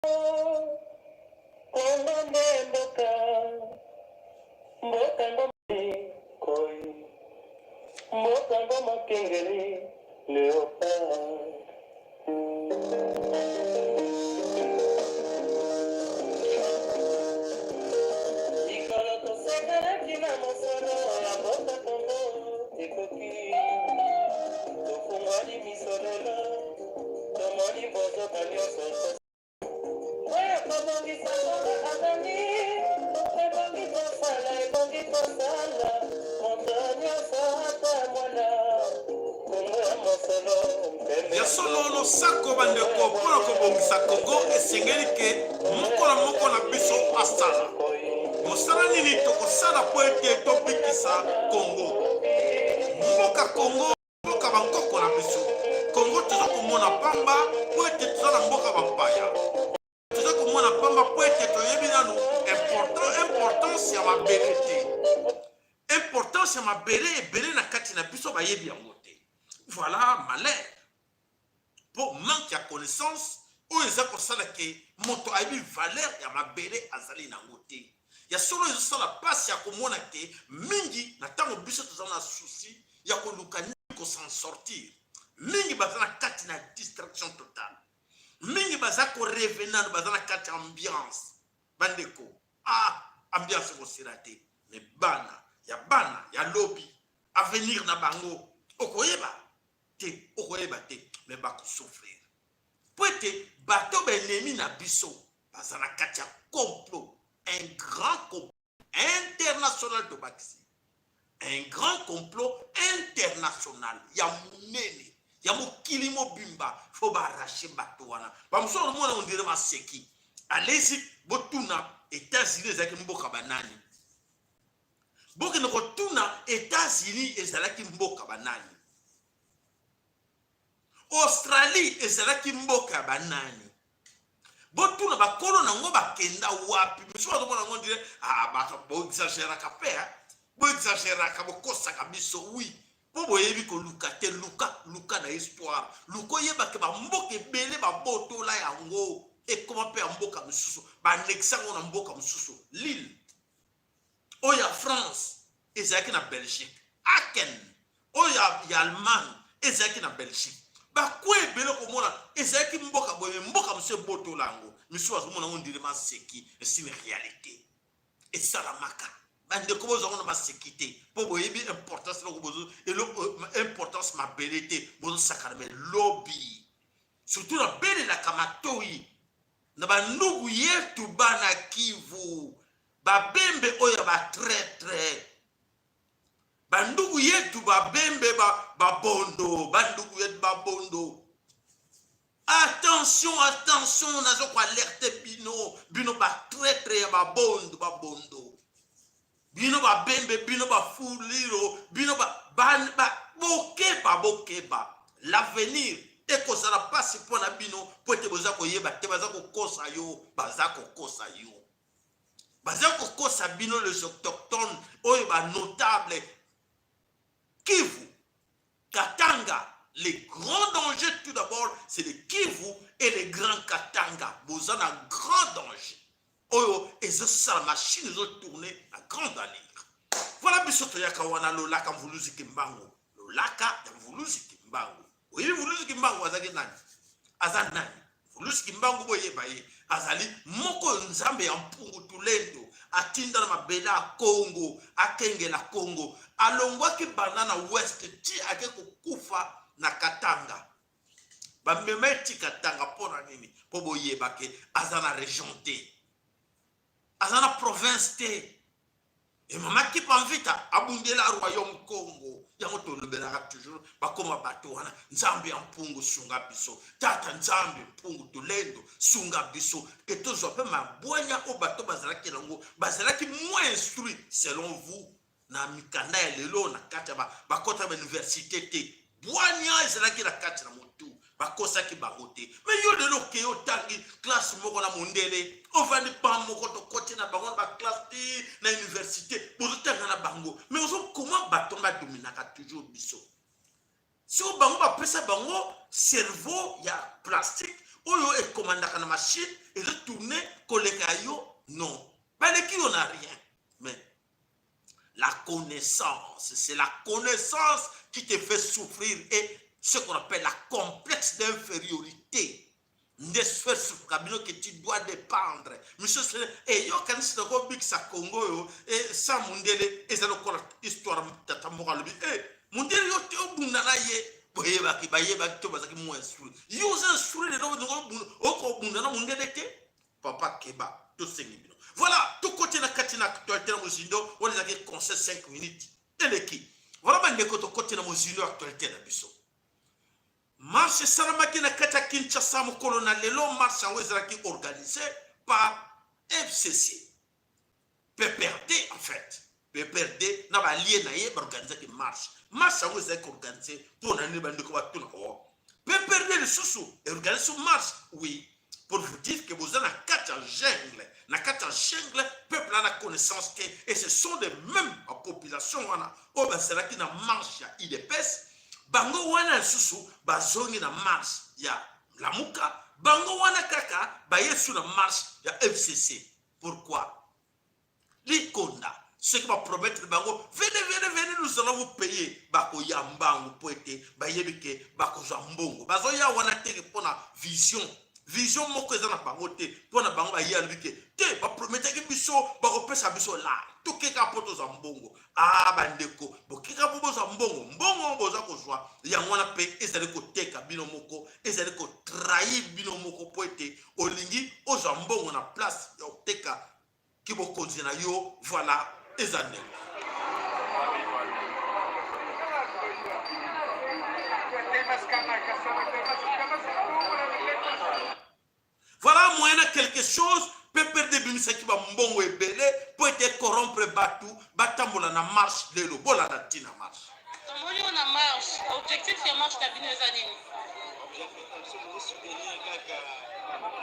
Kongo nde mboka, mboka ngo koi, mboka ngo mokengeli leopard. Mikolo tosekelaki na mosolo ya mboka Kongo ekoki, tofungwani miso lelo, tomoni bozoba nyonso. Oyo kobongisa mboka azali, ebongi kosala, ebongi kosala, moto nyonso ata mwana, Kongo ya mosolo, mpembe Ya ya solo, nzoku, losako Kongo bandeko, ya mpo na kobongisa Congo esengeli ke moko na moko na biso asala mosala. Nini tokosala mpo ete tobikisa Congo, mboka Congo, mboka bankoko na biso Kongo? Toza komona pamba mpo ete toza na mboka bapaya. Toza komona pamba mpo ete toyebi nanu importance ya mabele te. Importance ya mabele, ebele na kati na biso bayebi yango te. Voilà malheur, mpo manque ya connaissance oyo eza kosala ke moto ayebi valeur ya mabele azali nango te. Ya solo, ezosala mpasi ya komona ke mingi na ntango biso toza na souci ya koluka nini ko s'en sortir, mingi baza na kati na distraction totale, mingi baza korêver nano, baza na kati ya ambiance. Bandeko, ah, ambiance ekosila te, mais bana ya bana ya lobi, avenir na bango okoyeba te, okoyeba te, mais bakosouffrir po ete bato baennemi na biso baza na kati ya complot, un grand complot international. Tobakisi un grand complot international ya monene ya mokili mobimba. Faut baarracher bato wana. Bamosusu bazomona on dirait maseki. Alezi, botuna États-Unis ezalaki mboka banani. Bokende kotuna États-Unis ezalaki mboka banani, Australie ezalaki mboka ya banani. Botuna bakolo nango bakenda wapi. Biso bazomona yango on dirait, ah, bato boexagéraka mpe, boexagéraka, bokosaka biso. Oui, mpo boyebi koluka te. Luka, luka na histoire, luka oyebake bamboka ebele babotola yango, ekoma mpe ya mboka mosusu, baannexe yango na mboka mosusu. Lille oyo ya France ezalaki na Belgique, Aachen oyo ya Allemagne ezalaki na Belgique. Bakwe ebele komona ezalaki mboka boye, mboka mosusu ebotola yango. Misusu bazomona yango on dirait maseki, esini réalité esalamaka. Bandeko, bozwango na maseki te, mpo boyebi importance eloko bozo eloko importance mabele te. Bozosakana, mais lobi surtout nabelelaka matoi na bandugu yetu bana Kivu, babembe oyo ya batraître, bandugu yetu babembe, babondo, bandugu yetu babondo. Attention, attention, naza koalerter bino, bino batraître ya babondo, babondo, bino babembe, bino bafuliro, bino bokeba, bokeba. L'avenir ekozala mpasi mpo na bino, mpo ete boza koyeba te. Baza kokosa yo, baza kokosa yo, baza kokosa bino, les autochtones oyo banotable Kivu, Katanga. Les grands dangers, tout d'abord, c'est le Kivu et le grand Katanga. Boza na grand danger oyo ezosala machine ezotourne na grande allure. Voilà, biso toyaka wana lolaka Mvuluzi Kimbangu, lolaka ya Mvuluzi Kimbangu. Oyebi Mvuluzi Kimbangu azalaki nani? Aza nani Mvuluzi Kimbangu? Boyeba ye, azali moko oyo Nzambe ya Mpungu Tulendo atinda na mabele ya Kongo akengela Kongo. Alongwaki banda na ouest ti ake kokufa na Katanga. Bamema eti Katanga mpo na nini? Mpo boyeba ke aza na région te, aza na province te. E mama Kipa Mvita abundela royaume Congo. Yango tolobelaka toujours, bakoma bato wana. Nzambe ya Mpungu, sunga biso. Tata Nzambe Mpungu Tolendo, sunga biso ke tozwa mpe mabwanya oyo bato bazalaki nango. Bazalaki moins instruit selon vous na mikanda ya lelo, na kati ya bakota ya bauniversité te. Bwanya ezalaki na kati na motu, bakosaki bango te. Mais yo lelo okei, otangi classe moko na mondele, ovandi ban moko, tokoti na bango na baclasse te na université, bozotanga na bango, mais ozokoma bato badominaka toujours biso. Siko bango bapesa bango cerveau ya plastique. oyo ekomandaka na machine ezo tourne koleka yo non baleki yo na rien. Mais la connaissance, c'est la connaissance qui te fait souffrir et ce qu'on appelle la complexe d'infériorité nde faire souffrir bino que tu dois dépendre. Monsieur, eyokanisi nakobikisa Kongo oyo sa mundele. Eza lokola histoire tata moko alobi e mundele yo te obunda na ye. Boyebaki, bayebaki to bazalaki mwa instruit. Yo oza instruit lelo, okobunda na mundele te. Papa, keba, tosengi bino. Voilà, tokoti na kati na actualité na mozindo. Wana ezalaki conseil, 5 minutes eleki. Voilà bandeko, tokoti na mozindo ya actualité na biso. Marche esalamaki na kati ya Kinshasa mokolo na lelo. Marche yango ezalaki organisé par FCC, PPRD. En fait, PPRD na balie na ye baorganisaki marche. Marche yango ezalaki organisé mpo na nini? Bandeko batuna o PPRD lisusu eorganise marche. Oui, pour vous dire que boza na kati ya jungle, na kati ya jungle, peuple ana connaissance te. Et ce sont des mêmes bapopulation wana oyo bazalaki na marche ya UDPS, bango wana lisusu bazongi na marche ya Lamuka, bango wana kaka bayesu na marche ya FCC. Pourquoi? Likonda soki bapromettre bango: "Venez, venez, venez, nous allons vous payer", bakoya mbangu mpo ete bayebi ke bakozwa mbongo. Bazoya wana teke mpona vision, vision moko eza na bango te. Mpo na bango baye, alobi ke te, baprometaki biso bakopesa biso la, tokeka mpo tozwa mbongo. A bandeko, bokeka mpo bozwa mbongo. Mbongo boza kozwa yango wana mpe ezali koteka bino moko, ezali kotrahir bino moko, mpo ete olingi ozwa mbongo na place ya koteka kibokonzi na yo. Voilà, eza ndenge. Voilà, moyen na quelque chose, PPRD ebimisaki bambongo ebele mpo ete corrompre bato batambola na marche lelo. Bolanda ntina marche. Tomoni oyo na marche. Objectif ya marche na bino eza nini? Objectif na biso, tozosoutenir kaka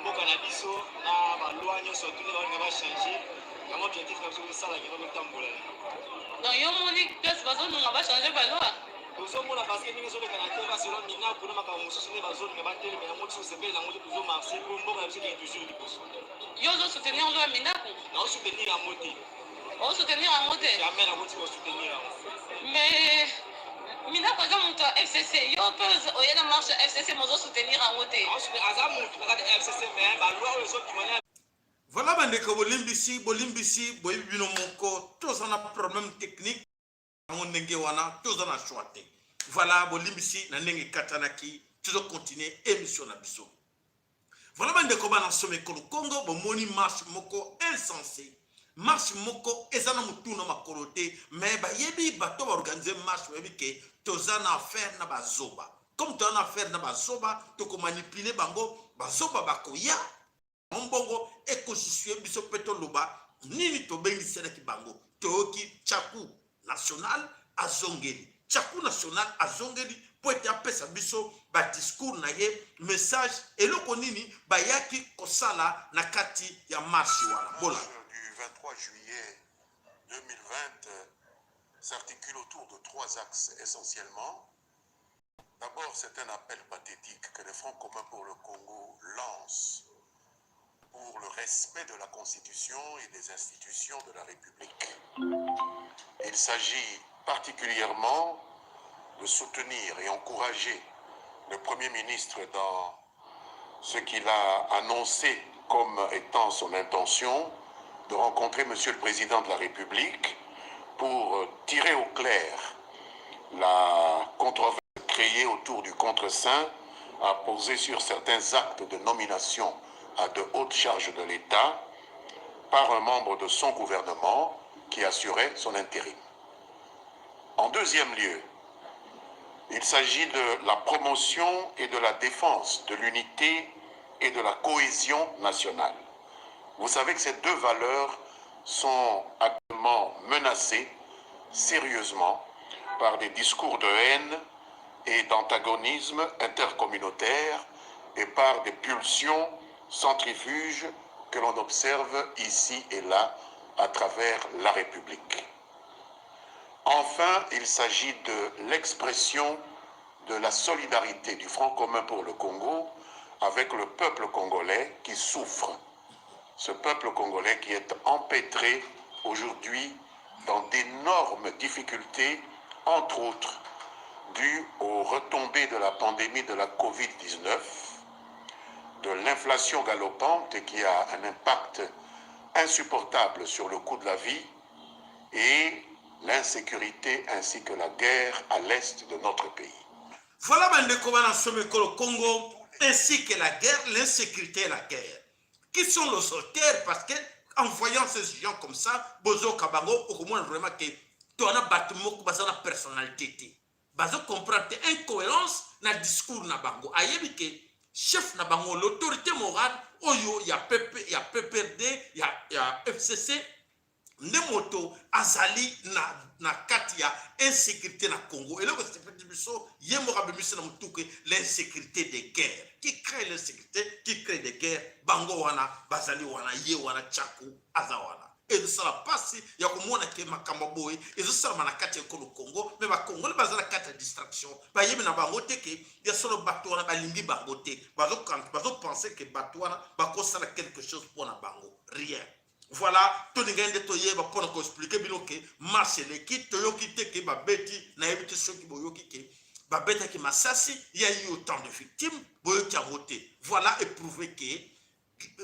mboka na biso na baloi nyonso tuni balinga bachange yango. Objectif na biso, tosalaka yango, totambola. Donc yo moni place bazolunga bachange baloi? Tozomona, parce que ndenge ezoleka na te, baselo minaku na makambo mosusu nde bazolinga batelema yango. Biso osepeli nango te, tozomarche mpo mboka na biso ekende toujours liboso. Yo ozosoutenir loi ya Minaku? Naosoutenir yango te. Osoutenir yango te? Jamais nakoti kosoutenir yango. Mais Minaku aza moto ya FCC. Yo mpe oye na marche ya FCC, mozosoutenir yango te? Aza motu na kati ya FCC, mais baloi oyo ezobima na Voilà bandeko, bolimbisi, bolimbisi, boyebi bino moko, toza na problème technique yango ndenge wana, toza na choix te. Voilà, bolimbisi na ndenge ekatanaki, tozocontinue émission na biso. Voilà bandeko, bana nsoma ekolo Congo, bomoni marche moko insensé, marche moko eza na motu na makolo te. Mais bayebi, bato baorganize marche bayebi ke toza na affaire na bazoba. Comme toza na affaire na bazoba, tokomanipule bango. Bazoba bakoya, mbongo ekosisue biso mpe toloba nini tobengiselaki bango. Toyoki Tchaku national azongeli, Tchaku national azongeli mpo ete apesa biso badiscours na ye, message eloko nini bayaki kosala na kati ya marche wana. Bola. Du 23 juillet 2020 s'articule autour de trois axes essentiellement. D'abord, c'est un appel pathétique que le Front commun pour le Congo lance pour le respect de la Constitution et des institutions de la République. Il s'agit particulièrement de soutenir et encourager le Premier ministre dans ce qu'il a annoncé comme étant son intention de rencontrer Monsieur le Président de la République pour tirer au clair la controverse créée autour du contre-saint à poser sur certains actes de nomination à de hautes charges de l'État par un membre de son gouvernement qui assurait son intérim. En deuxième lieu, il s'agit de la promotion et de la défense de l'unité et de la cohésion nationale. Vous savez que ces deux valeurs sont actuellement menacées sérieusement par des discours de haine et d'antagonisme intercommunautaire et par des pulsions centrifuges que l'on observe ici et là à travers la République. Enfin, il s'agit de l'expression de la solidarité du Front commun pour le Congo avec le peuple congolais qui souffre. Ce peuple congolais qui est empêtré aujourd'hui dans d'énormes difficultés, entre autres dues aux retombées de la pandémie de la Covid-19, de l'inflation galopante qui a un impact insupportable sur le coût de la vie et l'insécurité ainsi que la guerre à l'est de notre pays. Voilà bandeko bana somekolo Congo ainsi que la guerre, l'insécurité et la guerre. Qui sont les auteurs? Parce que en voyant ces gens comme ça, bozoka bango okomona vraiment que toana bato moko baza na personnalité te. Bazo comprendre te incohérence na discours na bango. Ayebi ke chef na bango, l'autorité morale oyo ya PP, ya PPRD, ya FCC nde moto azali na kati ya insécurité na Congo. Eloko esepeli biso, ye moko abimisi na motuke l'insécurité de guerre. Qui crée l'insécurité, qui crée des guerres? Bango wana bazali wana, ye wana Tchaku aza wana. Ezosala mpasi ya komona ke makambo boye ezosalama na kati ya ekolo Congo, me bakongole baza na kati ya distraction, bayebi na bango te ke ya solo bato wana balingi bango te. Bazopense ke bato wana bakosala quelque chose mpona bango, rien. Voilà, tolingai nde toyeba mpona koexpliquer bino ke marche eleki, toyoki te ke babeti, nayebi te soki boyoki ke babetaki masasi, ya eu autant de victimes, boyoki yango te. Voilà, éprouvé ke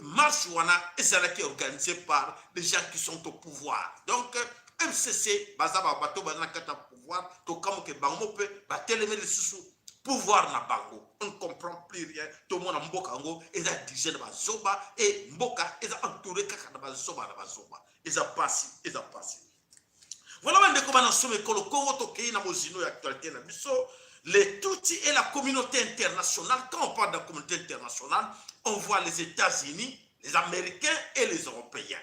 marche wana ezalaki organisé par des gens qui sont au pouvoir. Donc FCC baza bato baza na kati ya pouvoir. Tokamoke bango mpe batelemi lisusu pouvoir na bango. On ne comprend plus rien. Tomona mboka yango eza dirigé na bazoba e mboka eza entouré kaka na bazoba na bazoba. Eza pasi, eza pasi. Voilà bandeko bana soma ekolo Kongo, tokei na mozino ya actualité na biso, les Tutsis et la communauté internationale. Quand on parle de la communauté internationale, on voit les États-Unis, les Américains et les Européens.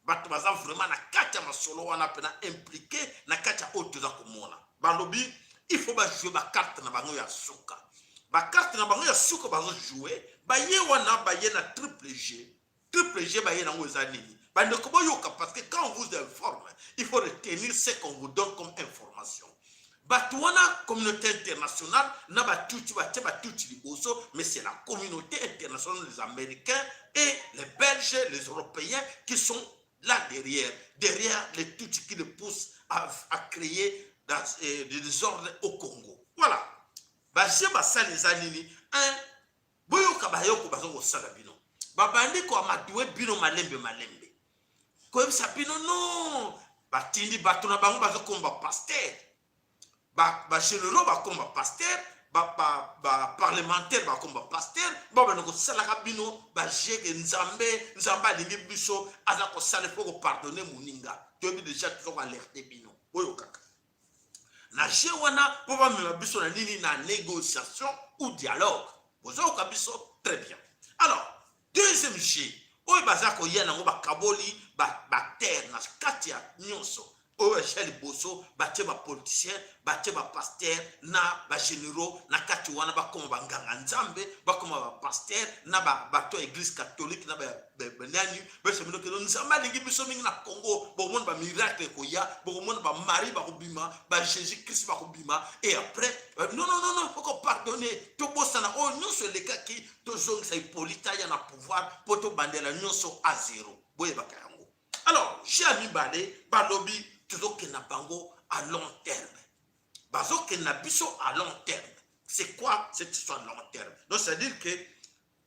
Bato baza vraiment na kati ya masolo wana mpena impliqué na kati ya oyo toza komona. Balobi il faut bajouer bacarte na bango ya suka. Bacarte na bango ya suka bazojouer, baye wana, baye na triple G. Triple G baye nango eza nini? Bandeko boyoka, parce que quand on vous informe, il faut retenir ce qu'on vous donne comme information. Bato wana, communauté internationale na batutsi, batie batutsi liboso, mais c'est la communauté internationale, les Américains et les Belges, les Européens qui sont là derrière, derrière les Tutsis qui les poussent à créer des désordres au Congo. Voilà, baje basala eza nini? Un, boyoka, bayoko baza kosala bino, babandi koamadouer bino malembe malembe, koyebisa bino non, batindi bato na bango bazokoma bapasteur, bagénéraux bakoma bapasteur, baparlementaire bakoma bapasteur, babanda kosalaka bino bajeke Nzambe, Nzambe alingi biso, aza kosala mpo kopardonner moninga. Toyebi déjà, toza koalerter bino. Boyokaka na jeu wana mpo bamema biso na nini? Na négociation ou dialogue. Bozoyoka biso très bien. Alors, deuxième jeu oyo baza koya nango, bakaboli baterre na kati ya nyonso oyo baja liboso, batie bapoliticien, batie bapasteur na bagénéraux na kati wana, bakoma banganga Nzambe, bakoma bapasteur na bato ya église catholique na banani, besa bino keno Nzambe alingi biso mingi na Congo. Bokomona bamiracle ekoya, bokomona bamarie bakobima, baJésus Christ bakobima. Et après, non, non, non, non, faut kopardonner, tobosana oyo nyonso elekaki, tozongisa Hippolyte aya na pouvoir mpo tobandela nyonso a zéro. Boyebaka yango. Alors, jeu ya mibale, balobi tozokende na bango à long terme, bazokende na biso à long terme. C'est quoi cette histoire de long terme? Donc c'est à dire que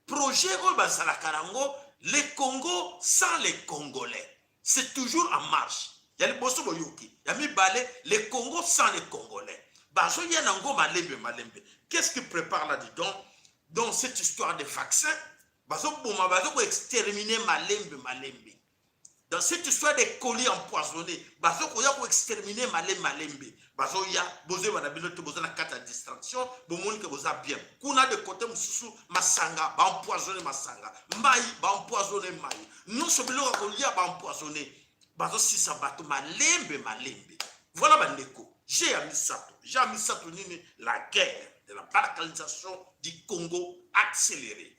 projet oyo bazalaka nango, le Congo sans les Congolais, c'est toujours en marche. Ya liboso boyoki, ya mibale, le Congo sans les Congolais, bazoya nango malembe malembe. Qu'est-ce qui prépare là-dedans? Dans cette histoire de vaccin, bazoboma, bazokoexterminer malembe malembe. Dans cette histoire des colis empoisonnés, bazokoya koexterminer malembe malembe. Bazoya, bozoyeba na bino te, boza na kati ya distraction, bomoni ke boza bien. Kuna de côté mosusu, masanga baempoisonner, masanga mai baempoisonner, mai nyonso, biloko ya kolia baempoisonner, bazosisa bato malembe malembe. Voilà bandeko, jeu ya misato. Jeu ya misato nini? La guerre de la balkanisation du Congo accélérée.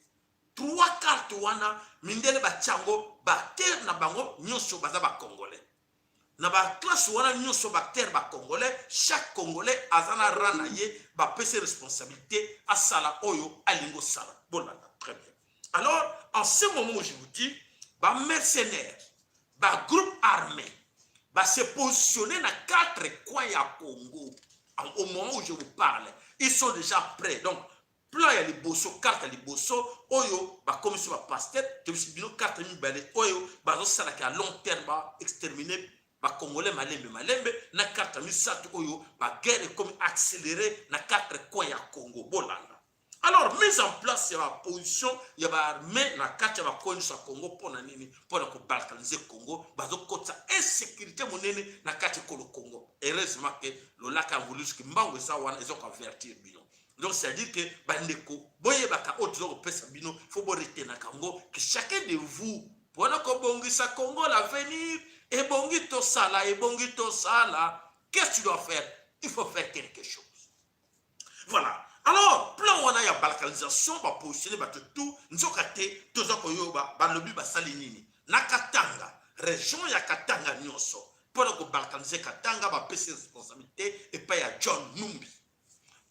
Trois cartes wana, mindele batia yango, baterre na bango nyonso baza bacongolais. Na ba classe wana nyonso, ba acteur, ba Congolais, chaque Congolais aza na rang na ye, bapesi responsabilité asala oyo alingi osala. Bolanda très bien. Alors, en ce moment où je vous dis, ba mercenaires, ba groupe armé ba se positionner na quatre coins ya Congo. Au moment où je vous parle, ils sont déjà prêts. Donc plan ya liboso, carte ya liboso oyo bakomisi bapasteur, tobisi bino carte mibale oyo bazosalaka ya long terme, baextermine Bacongolais malembe malembe, na carte ya misato oyo baguerre ekomi accéléré na quatre coins ya Congo. Bolanda. Alors, mise en place ya baposition ya baarmée na kati ya bacoin nyonso ya Congo, mpo na nini? Mpo na kobalkaniser Congo. Bazokotisa insécurité monene na kati ekolo Congo. Heureusement ke lolaka ya Mvuluzi Kimbangu eza wana, eza koavertir bino. Donc c'est à dire que bandeko, boyebaka oyo toza kopesa bino, fo boretenaka yango, que chacun de vous, mpona kobongisa Congo, l'avenir, ebongi tosala, ebongi tosala. Qu'est-ce que tu dois faire? Il faut faire quelque chose. Voilà. Alors, plan wana ya balkanisation, bapositionne bato tout, nzoka te toza koyoba balobi basali nini na Katanga, région ya Katanga nyonso, mpona kobalkaniser Katanga. Bapesi responsabilité epai ya John Numbi.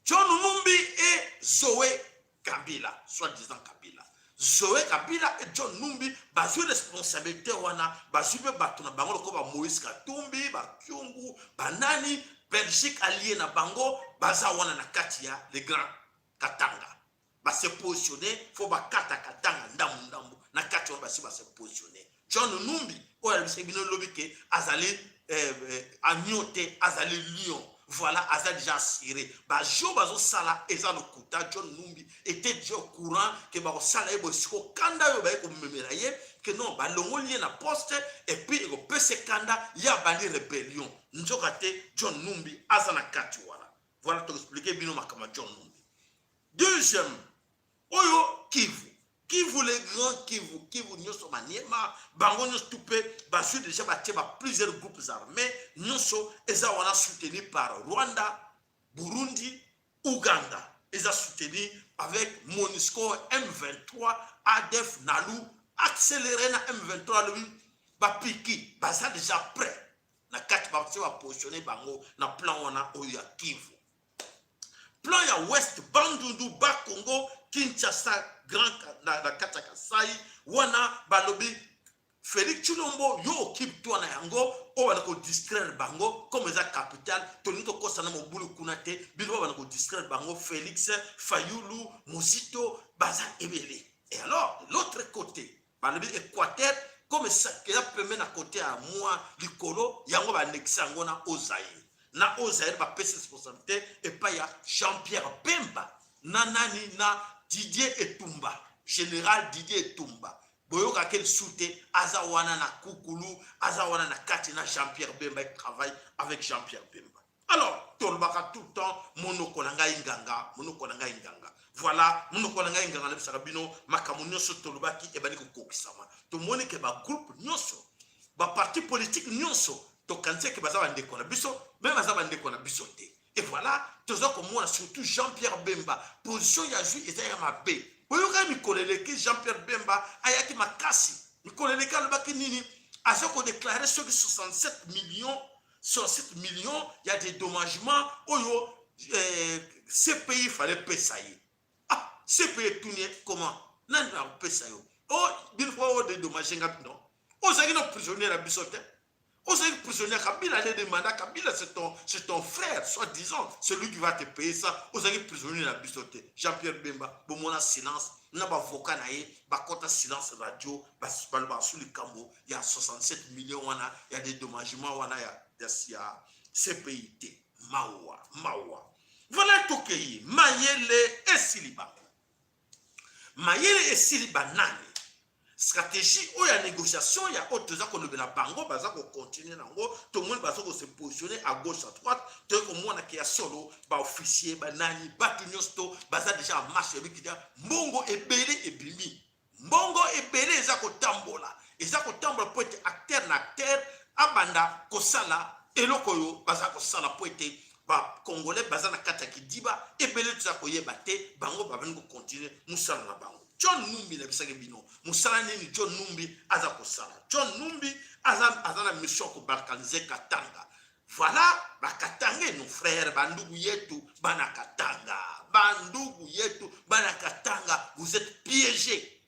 John Numbi et Zoé Kabila, soi-disant Kabila, Zoé Kabila et John Numbi bazwi responsabilité wana. Bazwi mpe bato na bango lokola bamoïse Katumbi, bakyungu, banani, Belgique allié na bango, baza wana na kati ya le Grand Katanga. Base positionne, fo bakata Katanga ndambu ndambu. Na kati wana basi base positionne. John Numbi oyo alobisaki bino lobi ke azali agneau te, azali lion. Voilà, aza déjà assuré. Bajo bazosala eza lokuta. John Numbi était déjà au courant ke bakosala ye boye. Siko kanda oyo baye komemela ye ke non, balongoli ye na poste, et puis ekopesa kanda, ye abandi rébellion. Nzoka te John Numbi aza na kati wana. Voilà, toexpliquer bino makambo ya John Numbi. Deuxième oyo, Kivu. Kivu, le Grand Kivu, Kivu nyonso, Maniema, bango nyonso tu mpe bazwi déjà, batie ba plusieurs groupes armés nyonso eza wana, soutenu par Rwanda, Burundi, Uganda. Eza soutenu avec MONUSCO, M23, ADF NALU, accéléré na M23. Alobi bapiki baza déjà prêt na kati, batie, bapositionne bango na plan wana oyo ya Kivu. Plan ya West, Bandundu, Bakongo, Kinshasa, Grand na kati ya Kasai wana, balobi Félix Tshilombo, yo okipe to na yango oyo bana kodistraire bango. Comme eza capitale, tolingi tokosa na mobulu kuna te. Bino bana kodistraire bango, Félix, Fayulu, Mozito, baza ebele. Et alors, de l'autre côté, balobi Équateur, comme eza pembe na côté ya mwa likolo, yango banekisa yango na Haut-Zaïre. Na Haut-Zaïre, bapesi responsabilité epai ya Jean-Pierre Bemba na nani, na Didier Etumba, général Didier Etumba. Boyokaki lisusu te, aza wana na kukulu, aza wana na kati na Jean-Pierre Bemba, il travaille avec Jean-Pierre Bemba. Alors tolobaka tout le temps, monoko na ngai nganga, monoko na ngai nganga. Voilà, monoko na ngai nganga nayebisaka bino makambo nyonso tolobaki ebandi kokokisama. Tomoni ke bagroupe nyonso, baparti politique nyonso, tokanisi eke baza bandeko na biso, me baza bandeko na biso te. Et voilà, toza komona surtout Jean-Pierre Bemba, position ya zwi eza ya mabe. Boyokaki mikolo eleki, Jean-Pierre Bemba ayaki makasi. Mikolo eleki alobaki nini? Aza kodéclarer soki 67 millions, 67 millions ya dédommagement oyo CPI fallait pesa ye. Ah, CPI etuni ye: comment? Nani akopesa yo? O bino fo o dédommage nga? Non, ozalaki na prisonnier na biso te, ozalaki prisonnier Kabila. Allez demander à Kabila, c'est ton frère, soi-disant, celui qui va te payer ça. Ozalaki prisonnier na biso te. Jean-Pierre Bemba, bomona silence na bavoka na ye, bakɔta silence radio, balobaka su likambo ya 67 millions wana ya dédommagement wana ya CPI te. Mawa, mawa. Voilà, tokei. Mayele esili bango, mayele esili banani. Stratégie oyo ya négociation ya oyo toza kolobela bango, baza kocontinuer nango. Tomoni baza kose positionner à gauche, à droite. Toyei komona ke ya solo, baofficier, banani, bato nyonso to baza déjà en marche. Yebikita mbongo ebele ebimi, mbongo ebele eza kotambola, eza kotambola mpo ete acteur na acteur abanda kosala eloko oyo baza kosala, mpo ete Bacongolais baza na kati ya kidiba ebele, toza koyeba te. Bango babandi kocontinuer mosala na bango. John Numbi nayebisaki bino mosala nini John Numbi aza kosala. John Numbi aza, aza na mission ya kobalkanize Katanga. Voilà bakatange nos frères, bandugu yetu bana Katanga, bandugu yetu bana Katanga, vous êtes piégés.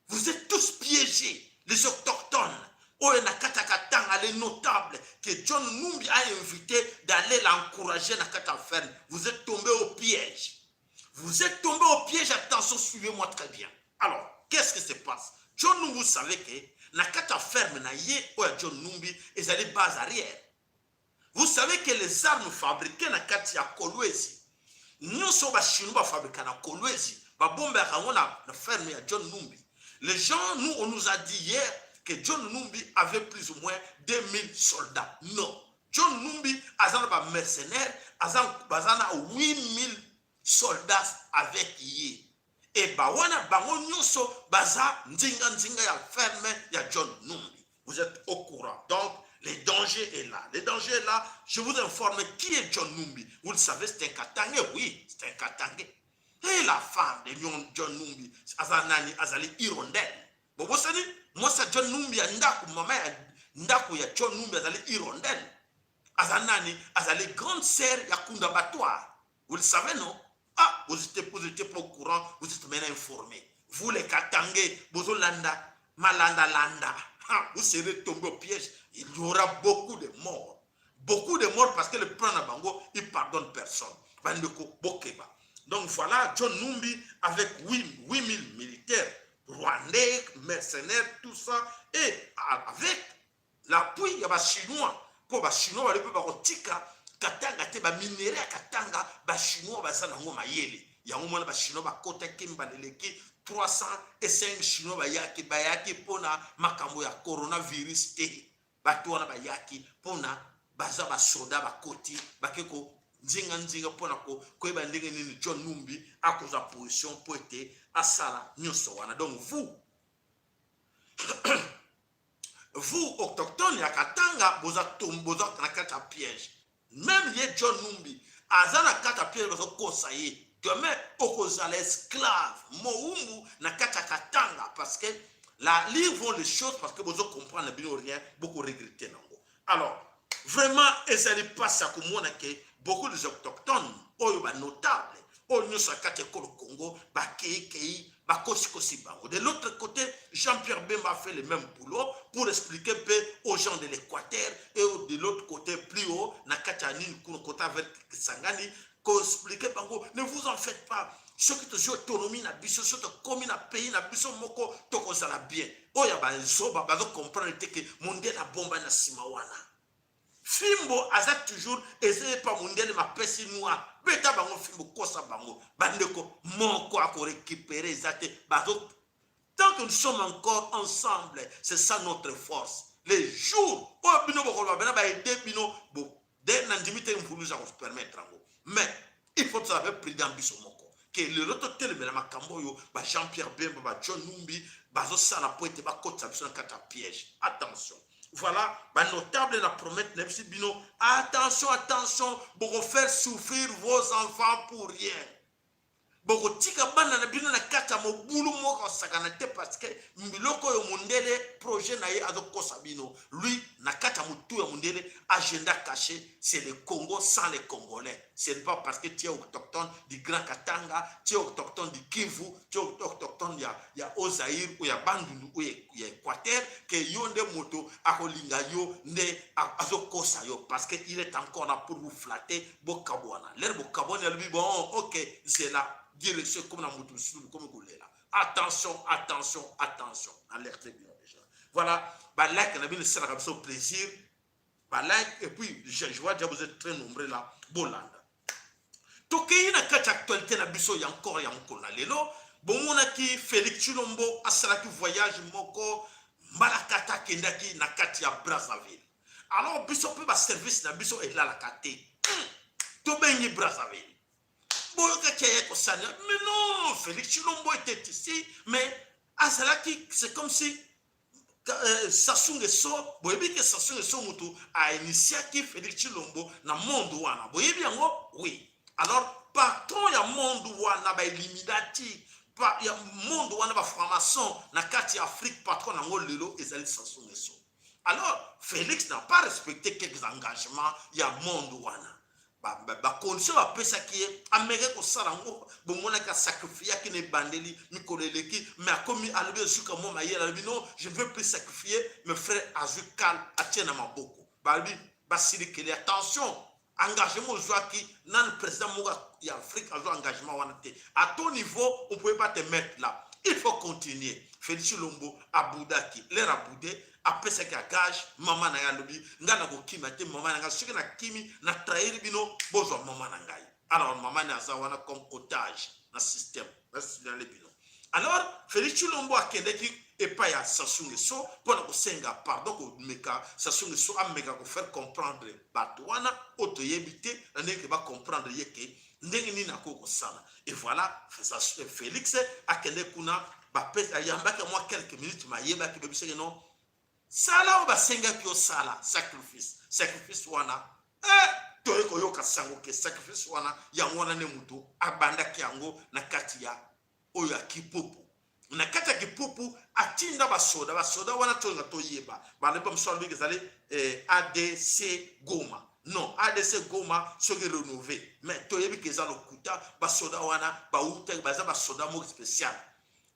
Vous êtes tous piégés, les autochtones. Oyo na kati ya Katanga, les notables que John Numbi a invité d'aller l'encourager na kati ya ferme. Vous êtes tombés au piège. Vous êtes tombés au piège, attention, suivez-moi très bien. Alors, qu'est-ce qui se passe? John Numbi, vous savez que na kati ya ferme na ye oyo ya John Numbi ezali base arrière. Vous savez que les armes fabriquées na kati ya Kolwezi, nyonso bachinois bafabrika na Kolwezi, babombaka yango na ferme ya John Numbi. Les gens, nous, on nous a dit hier que John Numbi avait plus ou moins 2000 soldats. Non. John Numbi aza na bamercenaire, baza na 8000 soldats avec ye. E bawana bango nyonso baza nzinga nzinga ya ferme ya John Numbi. Vous êtes au courant. Donc, le danger est là. Le danger est là. Je vous informe qui est John Numbi. Vous le savez, c'est un Katangais. Oui, c'est un Katangais. Et la femme de John Numbi, aza nani, azali Hirondelle. Bobosani, mwasi ya John Numbi ya ndako, mama ya ndako ya John Numbi azali Hirondelle. Aza nani, azali grande sœur ya Kunda Batwa. Vous le savez, non? Ah, vous étiez pas au courant, vous êtes maintenant informés. Vous les Katangais, bozolanda, malanda landa. Ah, vous serez tombés au piège. Il y aura beaucoup de morts. Beaucoup de morts parce que le plan na bango, il pardonne personne. Bandeko, bokeba. Donc voilà, John Numbi avec 8000 militaires rwandais, mercenaires, tout ça, et avec l'appui ya bachinois, mpo bachinois bali mpe bakotika Katanga te. Baminerais ya Katanga, bachinois baza nango mayele. Yango mona bachinois bakotaki mbala eleki, 305 chinois bayaki mpona makambo ya coronavirus te. Bato wana bayaki mpona baza basoda, bakoti, bake ko nzinga-nzinga mpona koyeba ndenge nini John Numbi akozwa position mpo ete asala nyonso wana. Donc vous autochtone ya Katanga, boza na kati ya piège. Même ye John Numbi aza na kati ya piège, bazokosa ye. Demain okozala esclave, mowumbu na kati ya Katanga, parce que là vont les choses, parce que bozo comprendre bino rien, bokoregretter nango. Alors vraiment ezali mpasi ya komona ke beaucoup des autochtones oyo banotable oyo nyonso ya kati ekolo Congo bakeikei, bakosikosi bango. De l'autre côté, Jean-Pierre Bemba a fait le même boulot pour expliquer un peu aux gens de l'Équateur et de l'autre côté, plus haut, na kati ya nini kuna, côté avec Kisangani, koexpliquer bango: ne vous en faites pas, soki tozwi autonomie na biso, soki tokomi na pays na biso moko, tokozala bien. Oyo ya bazoba bazocomprendre te ke mondele abomba na nsima wana fimbo aza toujours, eza epa mondele mapesi noir, beta bango fimbo, kosa bango. Bandeko, moko akorécupérer eza te. Bazo, tant que nous sommes encore ensemble, c'est ça notre force. Les jours oyo bino bokoloba bena baede bino de na ndimi te, mvuluzi akopermettre yango. Mais il faut tozala mpe prudent biso moko, ke lelo totelemela makambo oyo ba Jean Pierre Bemba, ba John Numbi bazosala po ete bakotisa biso na kati ya piège. Attention, voilà, banotable na promettre na biso bino, attention, attention, bokofaire souffrir vos enfants pour rien. Bokotika bana na bino na kati ya mobulu moko asakana te, parce que biloko oyo mondele, projet na ye azokosa bino. Lui, na kati ya motu ya mondele, agenda caché, c'est le Congo sans les Congolais. Ce n'est pas parce que tu es autochtone du Grand Katanga, tu es autochtone du Kivu, tu es autochtone ya Haut-Zaïre ou ya Bandundu ou ya Équateur ke yo nde moto akolinga yo nde azokosa yo, parce que il est encore là pour vous flatter. Bokabwana lere, bokabwana, alobi: bon, ok, zela direction comme na moto mosusu komi kolela. Attention, attention, attention, alerte bino déjà. Voilà, balike na bino esalaka biso plaisir, balike. Et puis je vois déjà vous êtes très nombreux là. Bolanda, tokei na kati ya actualité na biso ya encore ya mokolo na lelo. Bomonaki Félix Tshilombo asalaki voyage moko mbalakata, akendaki na kati ya Brazzaville. Alors biso mpe baservice na biso elalaka te, tobengi Brazzaville, boyokaki aye kosala. Mais non, Félix Tshilombo était ici, mais azalaki, c'est comme si Sassou Nguesso, boyebi ke Sassou Nguesso motu ainitiaki Félix Tshilombo na monde wana, boyebi yango? Oui. Alors patron ya monde wana, bailluminati, Pa, ya monde wana ba franc-maçon na kati ya Afrique, patron nango lelo ezali Sassou Nguesso. Alors Félix n'a pas respecté quelques engagements ya monde wana. Bacondition ba, ba bapesaki ye ameke kosala yango, bomonaki asacrifiaki na ebandeli mikolo eleki, mais akomi alobi ezuka mwa mayele, alobi non, je ne veux plus sacrifier mes frères. Azwi kal atie na maboko, balobi basilikeli, attention, engagement ozwaki nanu président moko ya Afrique azwa engagement wana te. À ton niveau, on pouvait pas te mettre là, il faut continuer. Félix Tshilombo abudaki lere abude, apesaki agage mama na ye, alobi ngai nakokima te mama na ngai, soki nakimi na trahir bino, bozwa mama na ngai. Alors mama ne aza wana comme otage na système nasignale bino. Alors Félix Tshilombo akendeki epai ya Sassou Nguesso mpona kosenga pardon, komeka Sassou Nguesso ameka kofaire comprendre bato wana oyo toyebi te na ndenge ke bacomprendre ye ke ndenge nini akoki kosala. Et voilà, Félix akende kuna, ayambaki mwa quelques minutes, mayebaki bebisaki non, sala oyo basengaki osala, sacrifice. Sacrifice wana, eh, toye koyoka sango ke sacrifice wana yango wana nde moto abandaki yango na kati ya oyo ya Kipupu. Na kati ya Kipupu atinda basoda. Basoda wana tolinga toyeba, balobi bamosusu alobiki ezali ADC Goma. Non, ADC Goma soki renouvelé, mais toyebi ke eza lokuta. Basoda wana bauta, baza basoda moko spécial,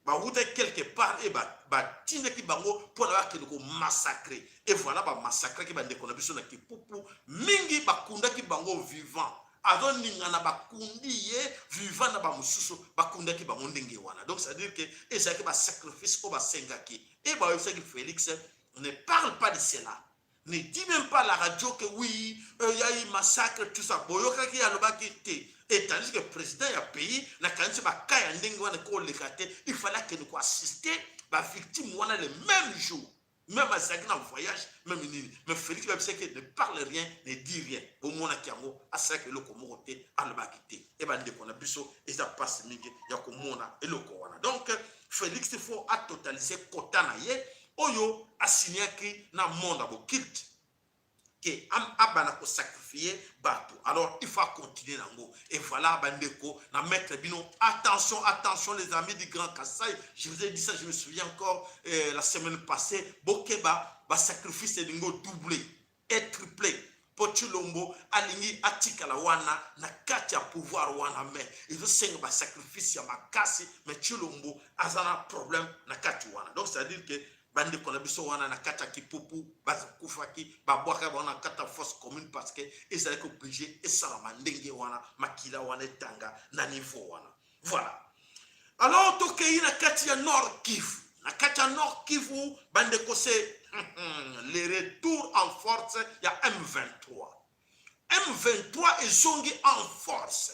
bawutaki quelque part e batindaki bango mpona bakende komassacre. Et voilà, bamassacraki bandeko na biso na Kipupu mingi, bakundaki bango vivant. Azoningana, bakundi ye vivant na bamosusu, bakundaki bango ndenge wana. Donc c'est à dire que ezalaki basacrifice oyo basengaki e bayebisaki Félix: ne parle pas de cela, ne dis même pas à la radio que oui, y a eu massacre, tout ça. Boyokaki alobaki te. Et tandis que président ya pays, nakanisi baka ya ndenge wana koleka te, il fallait akende koassister bavictime wana le même jour, même azalaki na voyage, même nini. Mais Félix babisaki: ne parle rien, ne dit rien. Bomonaki yango, asalaki eloko moko te, alobaki te. E bandeko na biso, eza mpasi mingi ya komona eloko wana. Donc Félix faut atotaliser kota na ye oyo asignaki na monde ya bokilte ke abanda kosacrifier bato. Alors il faut continuer nango. Et voilà, bandeko na maître bino, attention, attention les amis du Grand Kasai. Je vous ai dit ça, je me souviens encore, la semaine passée. Bokeba, basacrifice elingi doublé et triplé mpo Tshilombo alingi atikala wana na kati ya pouvoir wana, mais ezosenga basacrifice ya makasi. Mais Tshilombo aza na problème na kati wana. Donc c'est à dire que bandeko na biso wana na kati ya Kipupu bakufaki, babwaka bango na kati ya fosse commune parce que ezalaki obligé esalama ndenge wana, makila wana etanga na niveau wana. Voilà. Alors tokei na kati ya Nord Kivu. Na kati ya Nord Kivu, bandeko, c'est le retour en force ya M23. M23 ezongi en force.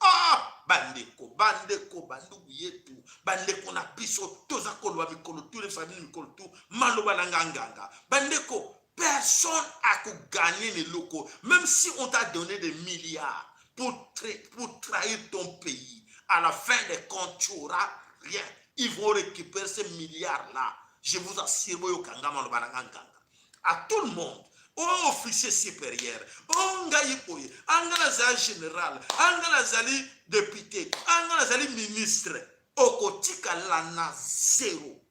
Ah, bandeko, bandeko, bandugu yetu, bandeko na biso, toza koloba mikolo tu, lebisaka bino mikolo tu maloba na nganganga. Bandeko, personne akogagner eloko. Même si on t'a donné des milliards pour trahir ton pays, à la fin des comptes, tu auras rien. Ils vont récupérer ces milliards là, je vous assure. Boyokanga maloba na nganganga. À tout le monde, o officier supérieur, o ngai boye, anga nazali général, anga nazali député, anga nazali ministre, okotikala na zéro,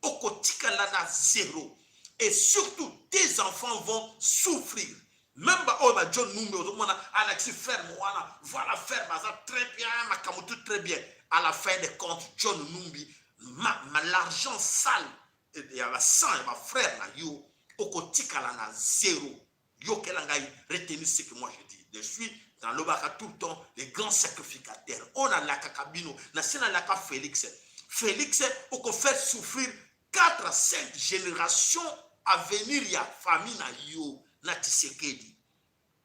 okotikala na zéro. Et surtout tes enfants vont souffrir. Même baoyo ba John Numbi, ozomona alakisi ferme wana, voilà, ferme aza très bien, makambo tout très bien. À la fin des comptes, John Numbi, ma l'argent sale ya basang ya bafrère na yo, okotikala na zéro. Yokela ngai, retenez ce que moi je dis. Je suis nalobaka tout le temps, les grands sacrificateurs oyo nalakaka bino na se, nalaka Félix. Félix, okofaire souffrir 4 à 5 générations à venir ya famille na yo na Tshisekedi,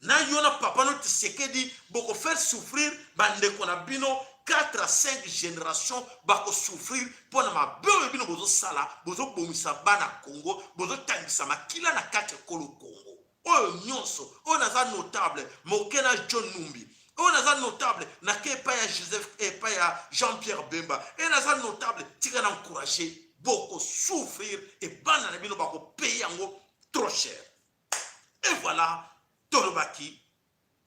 na yo na papa no Tshisekedi. Bokofaire souffrir bandeko na bino 4 à 5 générations, bakosouffrir mpo na mabe oyo bino bozosala. Bozobomisa bana Congo, bozotangisa makila na kati ya ekolo Congo. Oyo nyonso oyo naza notable moke na John Numbi, oyo naza notable nake epai ya Joseph, epai ya Jean Pierre Bemba, e naza notable, tika na encourage. Bokosouffrir e bana na bino bakopaye yango trop cher. Et voilà, tolobaki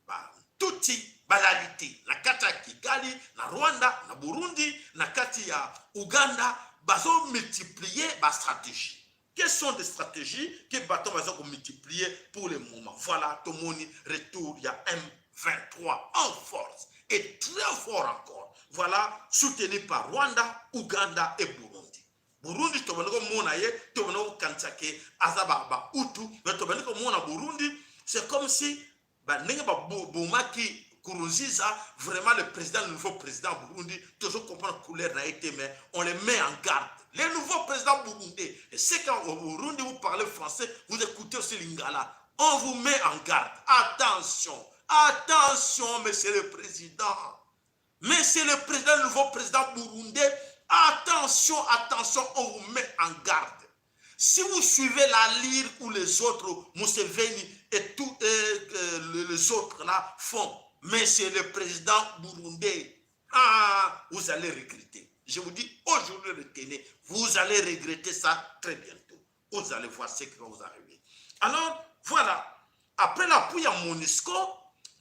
batuti. Balali te na kati ya Kigali, na Rwanda, na Burundi, na kati ya Uganda, bazo multiplier ba stratégie. Quelles sont des stratégies que bato baza ko multiplier pour le moment? Voilà, tomoni retour ya M23 en force et très fort encore. Voilà, soutenu par Rwanda, Ouganda et Burundi. Burundi tobandi komona ye, tobandi kokanisa ke aza ba ba Hutu, mais tobandi komona Burundi, c'est comme si ba ndenge babomaki Nkurunziza, vraiment le président, le nouveau président Burundi, toujours comprendre couleur na été, mais on les met en garde. Le nouveau président burundais, et c'est quand au Burundi vous parlez français, vous écoutez aussi lingala, on vous met en garde. Attention, attention, monsieur le président. Monsieur le président, le nouveau président burundais, attention, attention, on vous met en garde. Si vous suivez la lyre ou les autres, Museveni et tous les autres là font, monsieur le président burundais, ah, vous allez regretter. Je vous dis aujourd'hui, retenez, vous allez regretter ça très bientôt. Vous allez voir ce qui va vous arriver. Alors, voilà. Après l'appui à MONUSCO,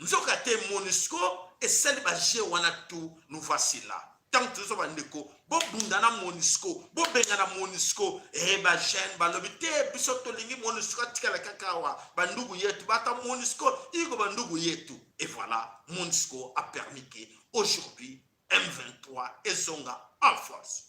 nous avons MONUSCO et celle wana tout, nous voici là. Tant tozo bandeko bobunda na MONUSCO, bobenga na MONUSCO e bajeune balobi te, biso tolingi MONUSCO atikala kaka awa, bandugu yetu bata MONUSCO iko bandugu yetu. Et voilà, MONUSCO a permis que aujourd'hui M23 ezonga en force.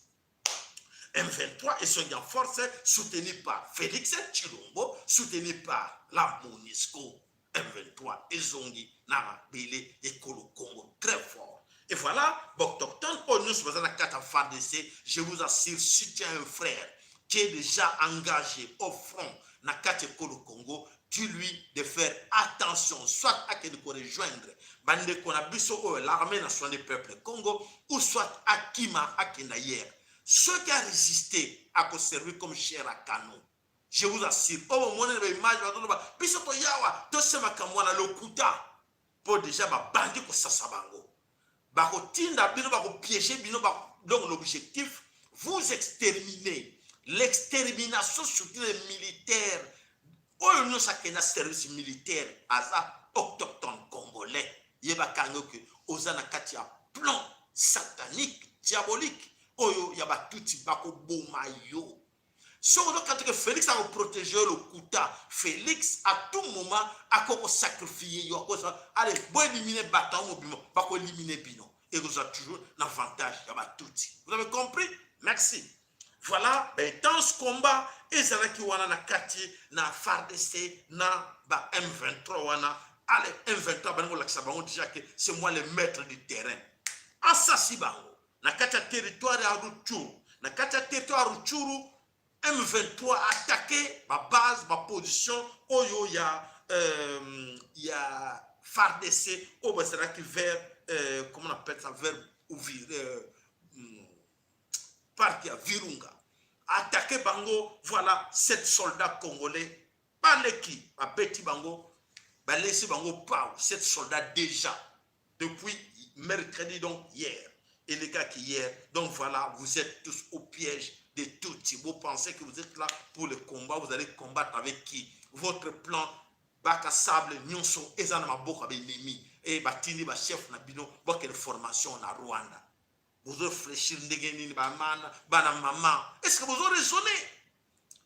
M23 ezongi en force, soutenu par Félix Tshilombo, soutenu par la MONUSCO. M23 ezongi na mabele ekolo Congo très fort. Et voilà, baautochtone oyo nyonso baza na kati ya FARDC, je vous assure, si tu as un frère qui est déjà engagé au front na kati ekolo Congo, dis-lui de faire attention, soit akende korejoindre bandeko na biso oyo l'Armée nationale du peuple Congo, ou soit akima, akenda hier. Soki arésisté, akoservir comme chair à canon. Je vous assure, oyo bomoni na baimage, bazoloba biso toyawa tosemaka mwana, lokuta, mpo déjà babandi kosasa bango, bakotinda bino, bakopiéger bino. Donc l'objectif, vous exterminer. L'extermination, surtout les militaires oyo nyonso akenda service militaire, aza autochtone congolais, yebaka yango ke oza na kati ya plan satanique, diabolique oyo ya batuti, bakoboma yo. Soki ozokati ke Félix akoprotéger yo, lokuta. Félix à tout moment akokosacrifier yo, akoza ale boéliminer bato yango mobima, bakoéliminer bino, ekozwa toujours na avantage ya batuti. Vous avez compris? Merci. Voilà, baintense combat ezalaki wana na kati na FARDC na ba M23 wana. Ale, M23 balingi kolakisa bango déjà que c'est moi le maître du terrain. Asasi bango na kati ya territoire ya Rutshuru. Na kati ya territoire ya Rutshuru, M23 attaqué babase, baposition oyo ya FARDC oyo bazalaki vers comment on appelle ça, vers Uvira, parc ya Virunga. Attaqué bango, voilà, sept soldats congolais baleki, babeti bango, balesi bango pau. Sept soldats déjà depuis mercredi, donc hier, et les gars qui hier. Donc voilà, vous êtes tous au piège de tout. Vous pensez que vous êtes là pour le combat, vous allez combattre avec qui? Votre plan, bac à sable nyonso eza na maboko ya baennemi e batindi bachef na bino bokende formation na Rwanda. Bozoréfléchir ndenge nini, bamana bana mama? Est ce que bozoraisonner,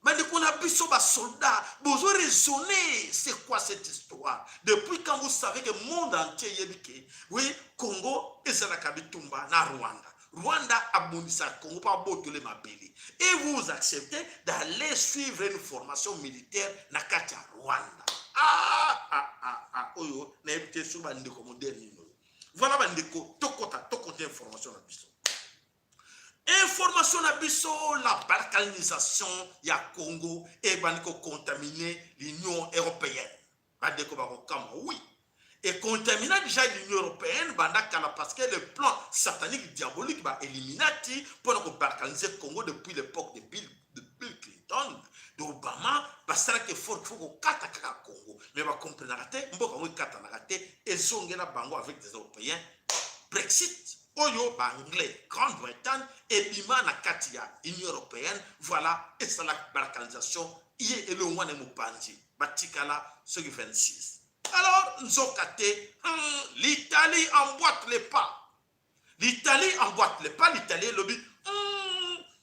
bandeko na biso basoldat? Bozoraisonner? C'est quoi cette histoire? Depuis quand vous savez que monde entier yebi ke oui, Congo ezalaka bitumba na Rwanda, Rwanda abundisaka Congo mpo abotole mabele, et vous acceptez d'aller suivre une formation militaire na kati ya Rwanda? Ah, ah, ah, ah. Oyo nayebi te soki bandeko modèle nini oyo. Voilà, bandeko, tokota, tokota information na biso, information na biso. La balkanisation ya Congo ebandi kocontaminer l'Union européenne. Bandeko bakokamwa. Oui, econtamina déjà l'Union européenne banda kala, parce que le plan satanique, diabolique baéliminati mpona kobalkaniser Congo depuis l'époque de Bill Clinton, de Obama, basalaki effort, faut kokata kaka Congo, mais bakomprenaka te, mboka yango ekatanaka te, ezongela bango avec des Européens. Brexit oyo baanglais, Grande-Bretagne ebima na kati ya Union européenne, voilà, esalaki balkanisation ye elongwa na mopanzi, batikala soki 26. Alors nzoka te, l'Italie emboîte les pas. L'Italie emboîte les pas. L'Italie elobi,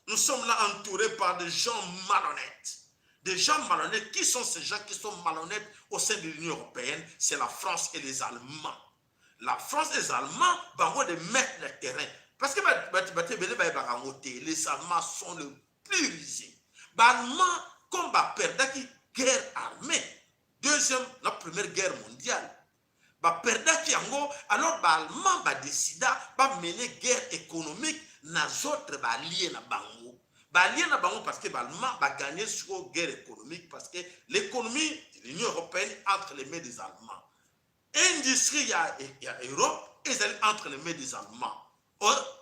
nous sommes là entourés par des gens malhonnêtes. Des gens malhonnêtes. Qui sont ces gens qui sont malhonnêtes au sein de l'Union européenne? C'est la France et les Allemands. La France et les Allemands, bango de mettre le terrain. Parce que les Allemands sont le plus rusés. Allemands, comme baperdaki guerre armée, deuxième, la première guerre mondiale, baperdaki yango, alors baallemand badécida bamener guerre économique na autres baalliés na bango. Baalliés na bango, parce que baallemand bagagné sur guerre économique, parce que l'économie de l'Union européenne entre les mains des Allemands, industrie ya Europe ezali entre les mains des Allemands.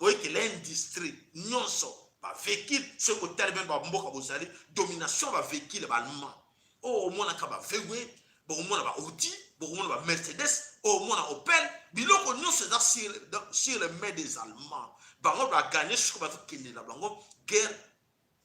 Oyeke l'industrie nyonso, bavéhicule, soki otali bene bamboka bozali domination bavéhicule baallemand. Oyo omonaka ba VW, bokomona ba Audi, bokomona ba Mercedes, oyo omona Opel, biloko nyonso eza sur les mains des Allemands. Bango bagagné, soki bazokende na bango guerre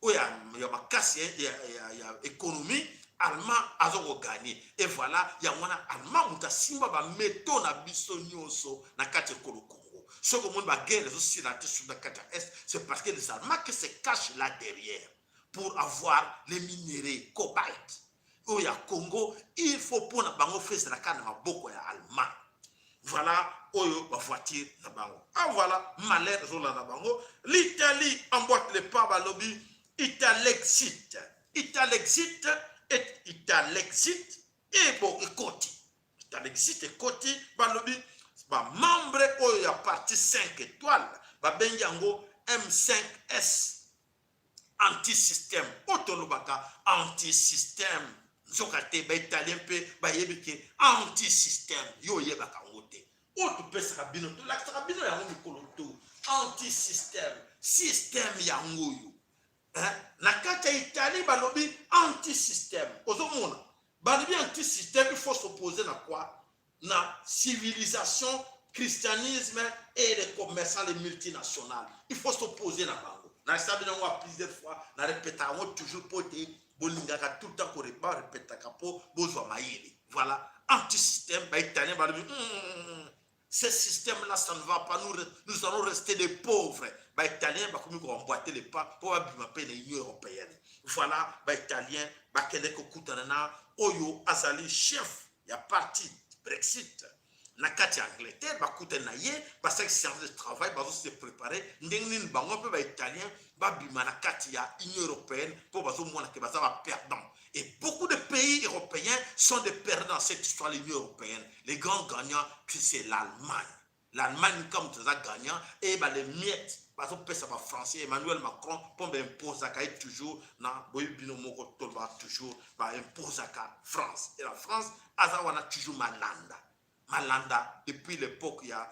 oyo ya makasi ya économie, allemand aza kogagner. Et voilà, yango wana allemand moto asimba bamétaux na biso nyonso na kati ekolo Congo. Soki omoni baguerre ezosila te sur na kati ya Est, c'est parce que les Allemands qui se cachent là derrière pour avoir les minéraux cobalt oyo ya Congo. Il faut mpona bango fo ezala kaka na maboko ya Allemagne. Voilà oyo bavoiture na bango. Ah, voilà, malheur ezolanda bango. L'Italie emboîte le pas. Balobi Italexit, Italexit et Italexit ebo ekoti, Italexit ekoti. Balobi bamembre oyo ya parti 5 étoiles, babengi yango M5S, antisystème. Oyo tolobaka antisystème, nzoka te baitalien mpe bayebi ke antisystème. Yo oyebaka yango te. Oyo topesaka bino, tolakisaka bino yango mikolo to antisystème, système yango oyo na kati ya Italie. Balobi antisystème, ozomona balobi antisystème, il faut s'opposer na quoi? Na civilisation, christianisme et les commerçants, les multinationales. Il faut s'opposer na bango. Nasabi yango a plusieurs fois, na répétaka yango toujours mpo ete bolingaka tout le temps koreba répétaka mpo bozwa mayele. Voilà antisystème. Baitalien balobi, ce système-là, ça ne va pas. Nous, nous allons rester des pauvres. Baitalien bakomi koemboîter les pas mpo babima mpe na Union européenne. Voilà, baitalien bakende kokutana na oyo azali chef ya parti Brexit na kati ya Angleterre. Bakutani na ye, basalaki séance de travail, bazose préparer ndenge nini bango mpe baitalien babima na kati ya Union européenne, mpo bazomona ke baza baperdant. Et beaucoup de pays européens sont des perdants dans cette histoire de l'Union européenne. Les grands gagnants, c'est l'Allemagne. L'Allemagne comme toza gagnant e bale miettes bazopesa bafrançais, Emmanuel Macron, mpo baimposaka ye toujours na boyebi bino moko, tolobaka toujours baimposaka France. Et la France aza wana toujours malanda malanda depuis l'époque ya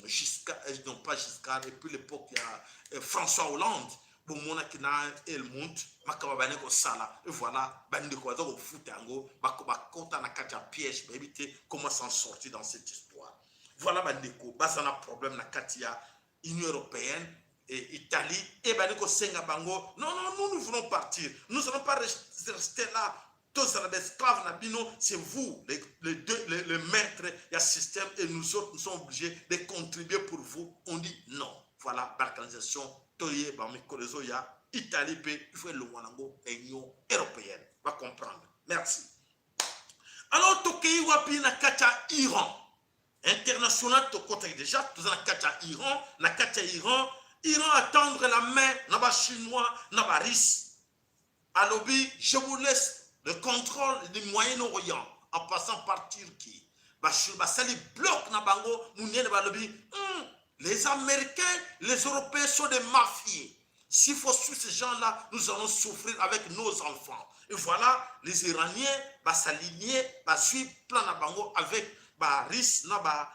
Giscard, non pas Giscard, depuis l'époque ya François Hollande. Bomonaki na Helmut makambo bandi kosala. Et voilà, bandeko baza kofuta yango, bakota na kati ya piège, bayebi te comment s'en sortir dans cette histoire. Voilà, bandeko baza na problème na kati ya Union européenne. Et Italie ebandi kosenga bango: non, non, nous, nous voulons partir, nous allons pas rester là, tozala baesclave na bino. C'est vous les deux, les maîtres ya système et nous autres, nous sommes obligés de contribuer pour vous. On dit non. Voilà, balkanisation. Toyeba mikolo ezoya, Italie mpe il faut elongwa nango Union européenne, bacomprendre. Merci. Alors tokei wapi? Na kati ya Iran international. Tokɔtaki déjà, toza na kati ya Iran. Na kati ya Iran, Iran atendre la main na bachinois, na barusse. Alobi: je vous laisse le contrôle du Moyen-Orient en passant par Turquie. Basali bloc na bango munene. Balobi, les Américains, les Européens sont des mafieux. S'il faut suivre ces gens-là, nous allons souffrir avec nos enfants. Et voilà, les Iraniens basaligner, basuivre plan na bango avec barusse na ba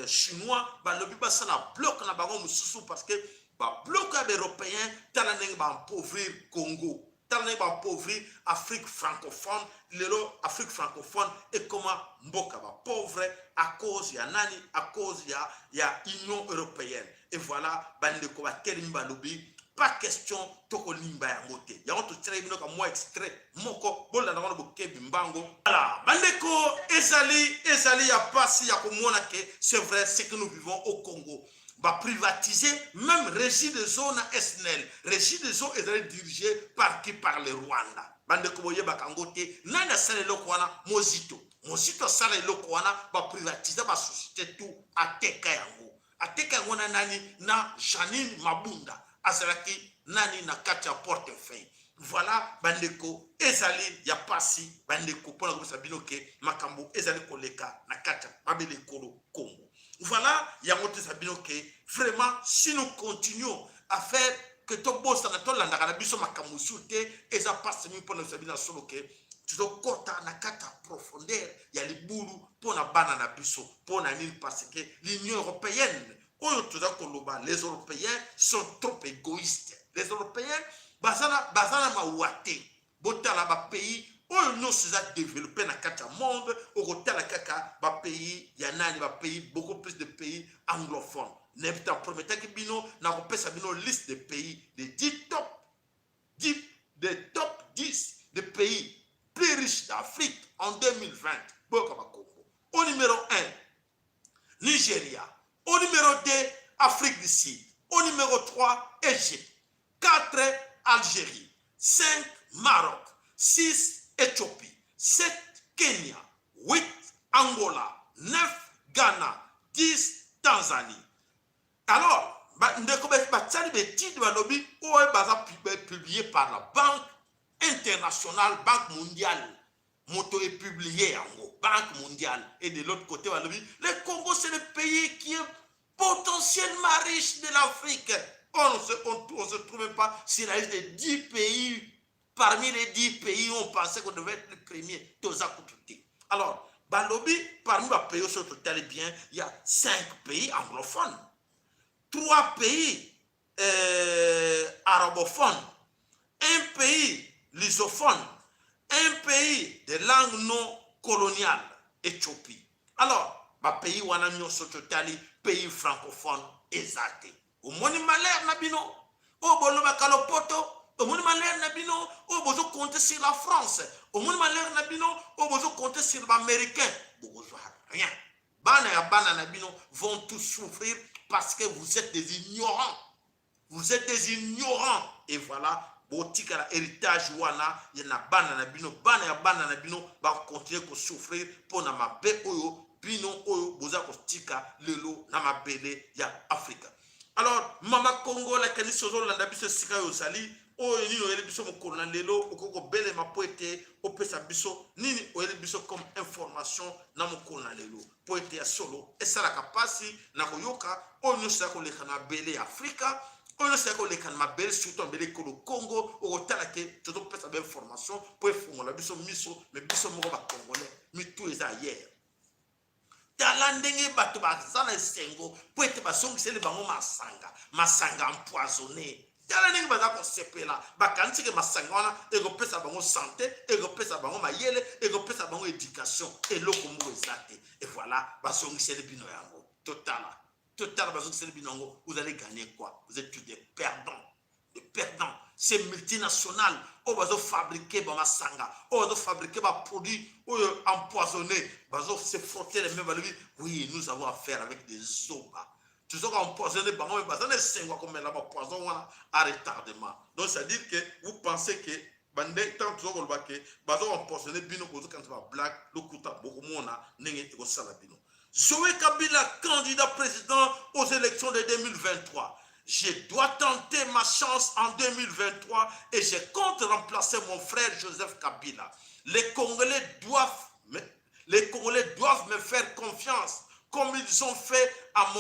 chinois. Balobi basala bloc na bango mosusu, parce que babloc ya baeuropéen, tala ndenge baappauvrir Congo, tala ndenge baappauvrir Afrique francophone. Lelo Afrique francophone ekoma mboka bapauvre à cause ya nani? À cause ya Union européenne. Et voilà, bandeko batelemi, balobi Pas question, tokolimba yango te. Yango totielaki bino ka mwa extrait moko, bolanda wana bokebi mbango. Voilà bandeko, ezali ya pasi ya komona ke c'est vrai ce que nous vivons au Congo. Baprivatiser même Régie des eaux na SNEL. Régie des eaux ezali dirigé par qui? Par le Rwanda. Bandeko, boyebaka yango te. Nani asala eloko wana? Mozito. Mozito asala eloko wana, baprivatiser basociété tout, ateka yango. Ateka yango na nani? Na Janine Mabunda, azalaki nani na kati ya portefeuille. Voilà bandeko, ezali ya pasi bandeko, mpona kopesa bino ke makambo ezali koleka na kati ya mabele ekolo Congo. Voilà, yango teza bino ke vraiment, si nous continuons à faire que tobosana, tolandaka na biso makambo mosusu te, eza mpasi mingi mpona biso. Bino na solo ke tozokɔta na kati ya profondeur ya libulu mpona bana na biso. Mpona nini? Parce que l'Union européenne oyo toza koloba, les Européens sont trop égoïstes. Les Européens baza na mawa te. Botala bapays oyo nyonso eza développé na kati ya monde, okotala kaka bapays ya nani? Bapays, beaucoup plus de pays anglophones. Nayebi prometaki bino na kopesa bino liste de pays de 10 top 10, de top 10 de pays plus riches d'Afrique en 2020. Boyoka bakombo: au numéro 1, Nigeria; au numéro 2, Afrique du Sud; au numéro 3, Égypte; 4, Algérie; 5, Maroc; 6, Éthiopie; 7, Kenya; 8, Angola; 9, Ghana; 10, Tanzanie. Alors ndeko, batiali baétude, balobi oyo baza publié par la Banque internationale, Banque mondiale, moto epublié yango, Banque mondiale. Et de l'autre côté, balobi le Congo, c'est le pays qui est potentiellement riche de l'Afrique. On se trouve pas sur la liste de 10 pays. Parmi les 10 pays, on pensait qu'on devait être le premier, toza kutu te. Alors balobi parmi bapays oyo totali bien, il y a 5 pays anglophones, 3 pays arabophones, un pays lusophone, un pays de langue non coloniale, Éthiopie. Alors bapays wana nyonso totali, pays francophone eza te. Omoni malheur na bino oyo bolobaka lopoto, omoni malheur na bino oyo bozocompter sur la France, omoni malheur na bino oyo bozocompter sur baaméricain, bokozwa rien. Bana ya bana na bino vont tous souffrir parce que vous êtes des ignorants, vous êtes des ignorants. Et voilà, botikala héritage wana ya na bana na bino, bana ya bana na bino bakontinue kosouffrir mpo na mabe oyo bino oyo boza kotika lelo na mabele ya Afrika. Alors mama Kongo, nakanisi ozolanda biso esika oyo ozali. Oyo nini oyeli biso mokolo na lelo? Okoki kobelema mpo ete opesa biso nini oyeli biso comme information na mokolo na lelo, mpo ete ya solo esalaka mpasi na koyoka oyo nyonso eza koleka na mabele ya Afrika, oyo nyonso eza koleka na mabele, surtout mabele ekolo Congo. Okotala ke tozopesa bainformation mpo efungola biso miso, mais biso moko bacongolais, mitu eza ailleurs. Tala ndenge bato baza na esengo mpo ete bazongiseli bango masanga, masanga empoisonné. Tala ndenge baza kosepela, bakanisi ke masanga wana ekopesa bango santé, ekopesa bango mayele, ekopesa bango éducation. Eloko moko eza te. Et voilà, bazongiseli bino yango. Totala, totala, bazongiseli bino yango. Vous allez gagner quoi? Vous êtes tous des perdants, des perdants. Ces multinationales oyo bazofabriquer bamasanga, oyo bazofabriquer baproduit oyo empoisonné, bazo se frotter les mains, balobi: «Oui, nous avons affaire avec des zoba.» Tozoka empoisonné bango, mais baza na esengo ya komela bapoison wana à retardement. Donc c'est à dire que vous pensez que bande ntango toza koloba ke baza koempoisonner bino, bozokanisa bablague. Lokuta, bokomona ndenge ekosala bino. Zoé Kabila, candidat président aux élections de 2023. Je dois tenter ma chance en 2023 et je compte remplacer mon frère Joseph Kabila. Les Congolais doivent me faire confiance comme ils ont fait à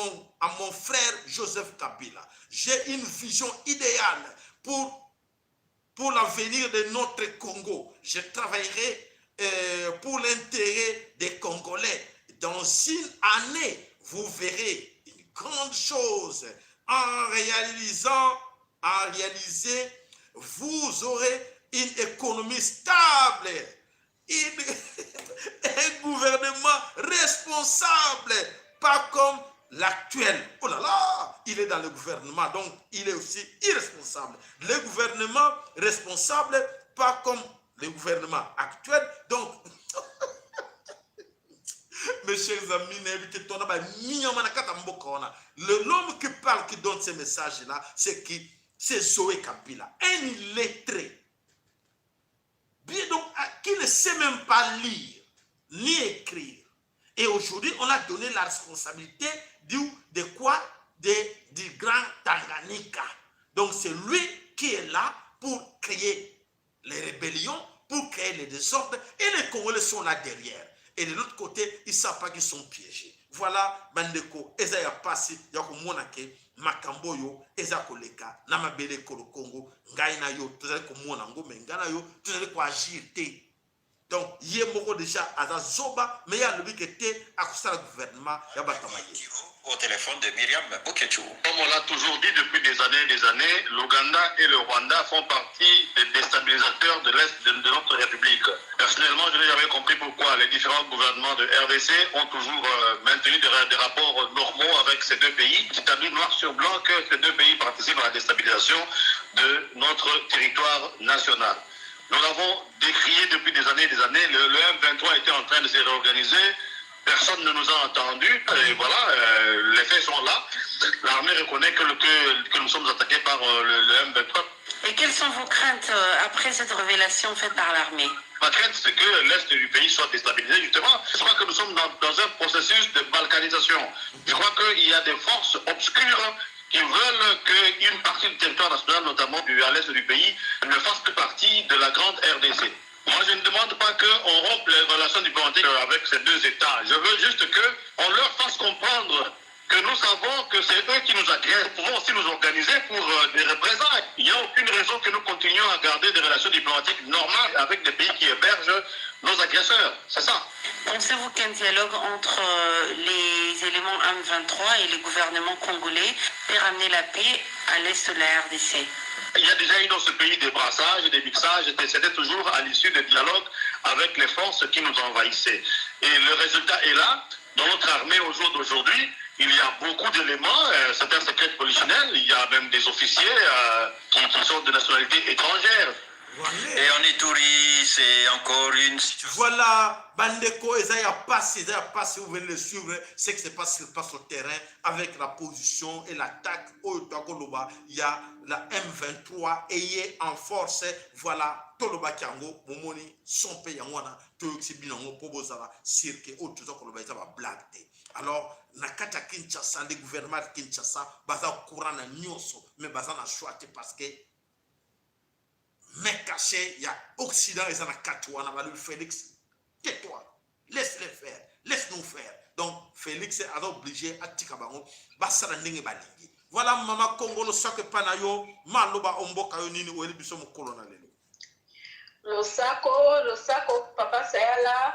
mon frère Joseph Kabila. J'ai une vision idéale pour l'avenir de notre Congo. Je travaillerai pour l'intérêt des Congolais. Dans une année, vous verrez une grande chose. En réaliser, vous aurez une économie stable, un gouvernement responsable, pas comme l'actuel. Oh là là, il est dans le gouvernement, donc il est aussi irresponsable. Le gouvernement responsable, pas comme le gouvernement actuel. Donc, mes chers amis, l'homme qui parle, qui donne ces messages-là, c'est qui? C'est Zoé Kabila, un illettré. Bien donc, qui ne sait même pas lire, ni écrire. Et aujourd'hui, on a donné la responsabilité du, de quoi? Du grand Tanganyika. Donc c'est lui qui est là pour créer les rébellions, pour créer les désordres, et les Congolais sont là derrière. Et de l'autre côté, ils ne savent pas qu'ils sont piégés. Voilà, bandeko, eza ya pasi ya komona ke makambo oyo eza koleka na mabele ekolo Congo. Ngai na yo tozali komona yango, mais ngai na yo tozali koagir te. Donc ye moko déjà aza zoba, mais ye alobi ke te akosala gouvernement ya bato ya mayele. Au téléphone de Myriam Bokechou. Comme on l'a toujours dit depuis des années et des années, l'Ouganda et le Rwanda font partie des déstabilisateurs de l'Est de notre République. Personnellement, je n'ai jamais compris pourquoi les différents gouvernements de RDC ont toujours maintenu des rapports normaux avec ces deux pays, établi noir sur blanc que ces deux pays participent à la déstabilisation de notre territoire national. Nous l'avons décrié depuis des années et des années. Le M23 était en train de se réorganiser. Personne ne nous a entendus. Et voilà, les faits sont là. L'armée reconnaît que nous sommes attaqués par le M23. Et quelles sont vos craintes après cette révélation faite par l'armée? Ma crainte, c'est que l'Est du pays soit déstabilisé, justement. Je crois que nous sommes dans un processus de balkanisation. Je crois qu'il y a des forces obscures qui veulent qu'une partie du territoire national, notamment à l'Est du pays, ne fasse plus partie de la grande RDC. Moi, je ne demande pas qu'on rompe les relations diplomatiques avec ces deux États. Je veux juste qu'on leur fasse comprendre que nous savons que c'est eux qui nous agressent. Nous pouvons aussi nous organiser pour des représailles. Il n'y a aucune raison que nous continuions à garder des relations diplomatiques normales avec des pays qui hébergent nos agresseurs. C'est ça. Pensez-vous qu'un dialogue entre les éléments M23 et les gouvernements congolais peut ramener la paix à l'est de la RDC? Il y a déjà eu dans ce pays des brassages, des mixages, c'était toujours à l'issue de dialogues avec les forces qui nous envahissaient. Et le résultat est là. Dans notre armée au jour d'aujourd'hui, il y a beaucoup d'éléments, c'est un secret polichinelle, il y a même des officiers qui sont de nationalité étrangère. Et en Ituri, c'est encore une situation. Voilà, bandeko, eza ya pasi, eza ya pasi, vous venez le suivre, ce qui se passe, se passe au terrain avec la position et l'attaque oyo tokoloba, il y a la M23 ayez en force, voilà, tolobaki yango, momoni, son pe yango wana, toyokisi bino yango po bozala sûr que oyo toza koloba eza ba blague te. Alors, na kati ya Kinshasa, le gouvernement de Kinshasa, baza courant na nyonso, mais baza na choix te parce que mais caché, il y a Occident, ils en ont quatre wana, balobi Félix, tais-toi, laisse-les faire, laisse-nous faire. Donc, Félix est obligé à tika bango, basala ndenge balingi. Voilà, Mama Congolo, soki pa na yo, maloba omboka yo nini, oyeli biso mokolo na lelo. Losako, losako, Papa Sayala,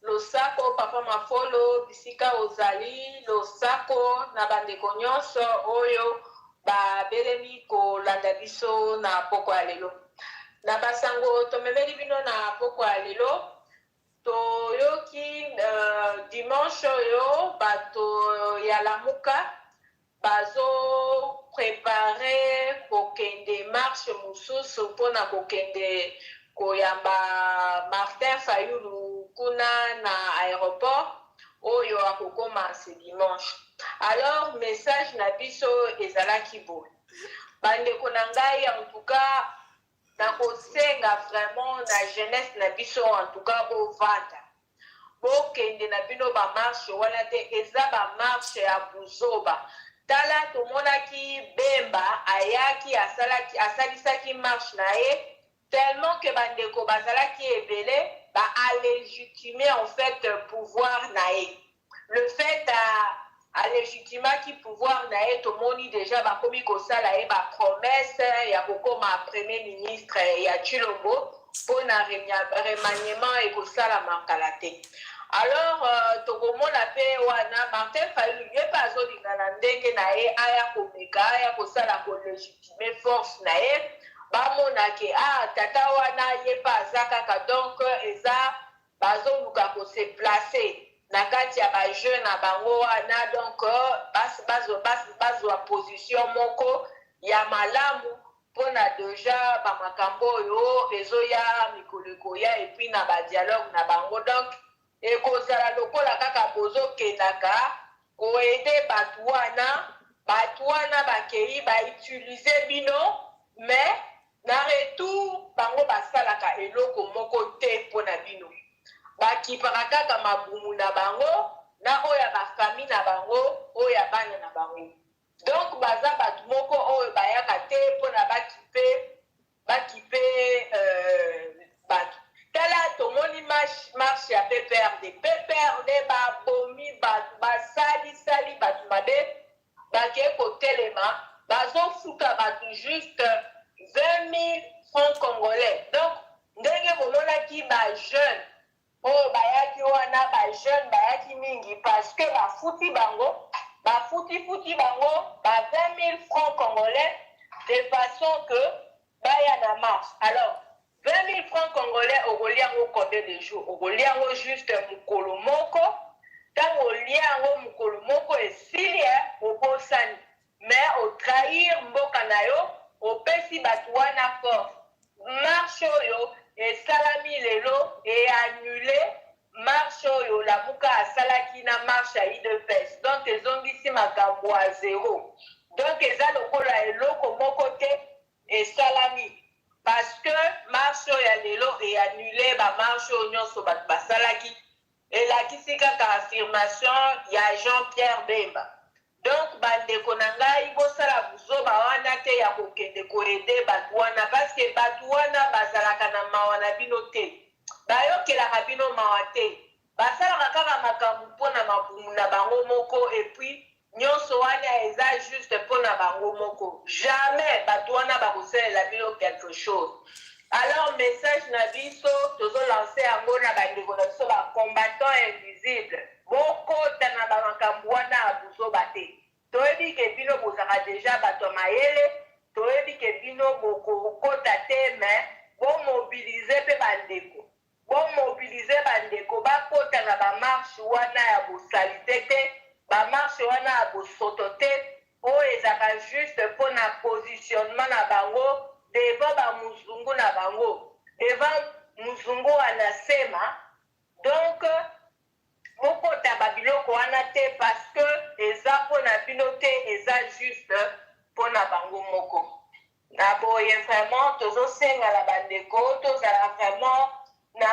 losako, Papa Mafolo, bisika ozali, losako na bandeko nyonso oyo babelemi kolanda biso na poko ya lelo. Na basango tomemeli bino na poko ya lelo, toyoki dimanche oyo bato ya Lamuka bazo préparer kokende marche mosusu mpona kokende koyamba Martin Fayulu kuna na aéroport oyo akokoma ce dimanche. Alors message na biso ezalaki boye: bandeko na ngai, en tout cas nakosenga vraiment na jeunesse na biso, en tout cas bovanda, bokende na bino bamarche wana te, eza bamarche ya buzoba. Tala, tomonaki Bemba ayaki, asalaki, asalisaki marche na ye, tellement que bandeko bazalaki ebele, baalégitime en fait pouvoir na ye. Le fait alégitimaki pouvoir na ye, tomoni déjà bakomi kosala ye bapromesse ya kokóma premier ministre ya Tshilombo mpona remaniement ekosalama kala te. Alors tokomona mpe wana Martin Fayulu, ye mpe azolinga na ndenge na ye aya komeka, aya kosala kolégitime force na ye, bamona ke ah, tata wana ye mpe aza kaka. Donc eza bazoluka kose placer. na kati ya ba jeux na bango wana. Donc bazwa position moko ya malamu mpona deja bamakambo oyo ezoya mikolo ekoya, et puis na badialogue na bango. Donc ekozala lokola kaka bozokendaka koaider bato wana. Bato wana bakei bautiliser bino, mais na retour bango basalaka eloko moko te mpona bino. Bakipaka kaka mabumu na bango na oyo ya bafamille na bango, oyo ya bana na bango. Donc baza bato moko oyo bayaka te mpona bakipe bato. Tala, tomoni marche ya PPRD. PPRD babomi bato, basalisali bato mabe. Bakei kotelema, bazofuta bato juste 20 000 francs congolais. Donc ndenge bomonaki bajeune oyo bayaki wana, bajeune bayaki mingi parce que bafuti bango, bafutifuti bango ba 20 000 francs congolais de façon que baya na marche. Alors 20 000 francs congolais, okolia yango combien de jours? Okolia yango juste mokolo moko. Ntango olia yango mokolo moko, esili, obosani. Mais otrahir mboka na yo, opesi bato wana force. Marche oyo esalami lelo eannuler marche oyo Lamuka asalaki na marche ya UDPS. Donc ezongisi makambo ya zéro. Donc eza lokola eloko moko te esalami, parce que marche oyo ya lelo eannuler bamarche oyo nyonso bato basalaki. Elakisi kaka affirmation ya Jean Pierre Bemba. Donc bandeko na ngai, bosala buzoba wana te ya kokende koaider bato wana, parce que bato wana bazalaka na mawa na bino te, bayokelaka bino mawa te. Basalaka kaka makambo mpona mabumu na bango moko, et puis nyonso wana eza juste mpona bango moko. Jamais bato wana bakosalela bino quelque chose. Alors message na biso tozolancer yango na bandeko na biso bacombattant invisible: bokota na bamakambo wana ya buzoba te. Toyebi ke bino bozalaka deja bato ya mayele, toyebi ke bino bokokota te, mais bomobiliser mpe bandeko, bomobiliser bandeko bakota na bamarche wana ya bosalite te, bamarche wana ya bosoto te, oyo ezalaka juste mpona positionnement na bango devant bamuzungu na bango, devant muzungu anasema. Donc bokota babiloko wana te, parce que eza mpona bino te, eza juste mpona bango moko. Na boye vraiment tozosenga na bandeko tozala vraiment na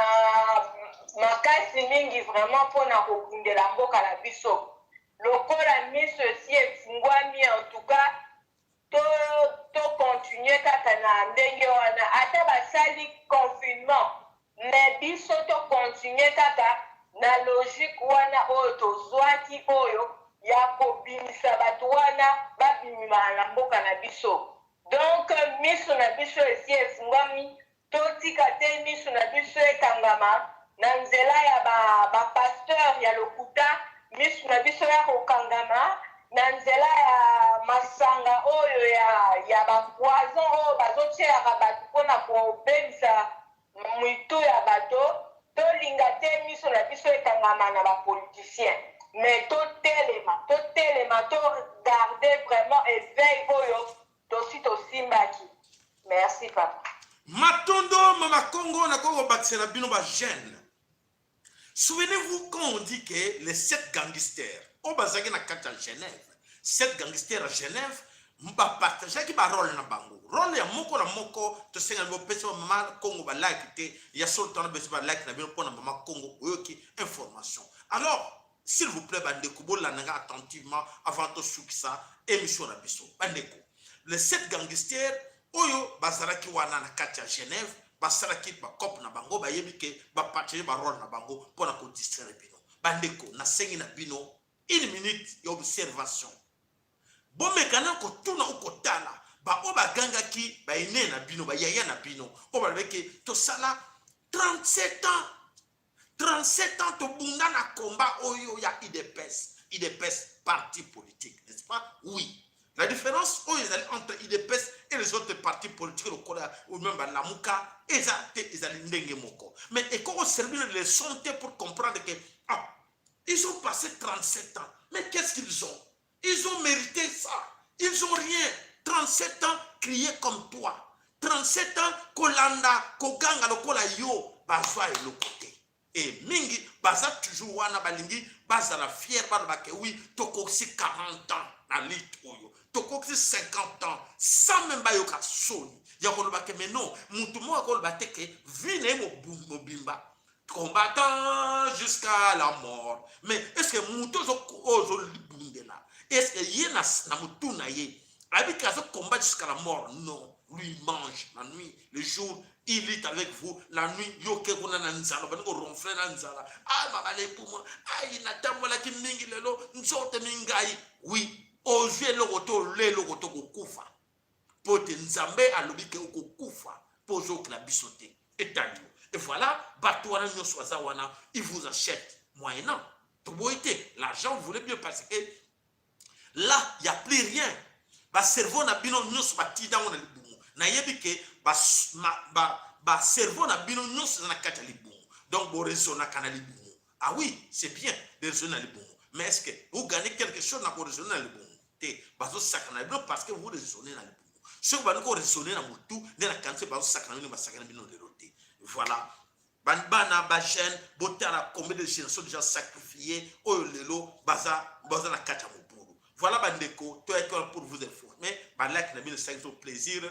makasi mingi vraiment mpona kobundela mboka na biso. Lokola miso esi efungwami, en tout cas tocontinuer to kaka na ndenge wana. Ata basali confinement, mais biso tocontinuer kaka na logique wana oyo tozwaki, oyo ya kobimisa bato wana babimimaka na mboka na biso. Donc miso na biso esi efungwami, totika te miso na biso ekangama na nzela ya bapasteur ba ya lokuta, miso na biso ya kokangama na nzela ya masanga oyo ya bapoison oyo bazotielaka bato mpona kobebisa mitu ya bato. Tolinga te miso na biso ekangama na bapoliticien, mais totelema, totelema, togarder vraiment éveil oyo tosi tosimbaki. Merci, papa. Matondo, mama Congo. Nakoki kobakisela bino bajeune. Souvenez-vous quand on dit que les sept gangsters oyo bazalaki na kati ya Genève, sept gangsters ya Genève, bapartageaki barole na bango, role ya moko na moko. Tosengani bopesa bamama Congo balike te ya solo tana beso balike na bino mpona mama Congo oyoki information. Alors s'il vous plaît, bandeko, bolandanga attentivement avant tosukisa émission na biso. Bandeko, les sept gangsters oyo bazalaki wana na kati ya Genève basalaki bacope na bango, bayebi ke bapartager barole na bango mpona kodistraire bino. Bandeko, nasengi na bino une minute ya observation. Bomeka na kotuna okotala baoyo bagangaki, baene na bino, bayaya na bino oyo balobaki: tosala 37 ans, 37 ans tobunda na combat oyo ya UDPS. UDPS, parti politique, n'est-ce pas? Oui. La différence oyo ezali entre UDPS et les autres partis politiques lokola ou même balamuka eza te, ezali ndenge moko. Mais ekoki koservir leçon te pour comprendre que ah, Ils ont passé 37 ans. Mais qu'est-ce qu'ils ont? Ils ont mérité ça. Ils ont rien. 37 ans, crier comme toi. 37 ans, kolanda, koganga lokola yo, bazwa eloko te. Et mingi, baza toujours wana balingi, bazala fier, baloba ke oui, tokokisi 40 ans na lutte oyo. Tokokisi 50 ans, sans même bayoka soni. Ya koloba ke mais non, mutu moko akoloba te ke vie na ye mobimba combattant jusqu'à la mort. Mais est-ce que mutu ozolibundela, est-ce que ye na mutu na ye ayebi ke azo combattre jusqu'à la mort? Non, lui il mange la nuit, le jour il lutte avec vous la nuit. Yo ke kuna na nzala, bandi koronfler na nzala. Ah, mabala ebuma, ai natambolaki mingi lelo, nzoto mingai. Oui, ozwi eloko te, olia eloko te, okokufa, mpo te Nzambe alobi ke okokufa mpo ozokela biso te, etali yo. Et voilà, bato wana nyonso baza wana, il vous achète moyennant, toboyi te, l'argent voulait bien, parce que là y a plus rien. Bacerveau na bino nyonso batinda yango na libumu. Nayebi ke bacerveau na bino nyonso eza na kati ya libumu, donc boraisonnaka na libumu. Ah oui, c'est bien de raisonner na libumu, mais est ce que vous gagnez quelque chose na koraisonner na libumu te? Bazosaka na bino parce que vous raisonnez na libumu. Soki bandi koraisonner na motu nde nakanisi bazosaka na bino, basaka na bino lelo te. Voilà, bana, bajeune, botala combien de génération déjà sacrifié oyo lelo baza na kati ya mobulu. Voilà, bandeko, toyaki wana pour vous informer. Balike na bino esalaki biso plaisir.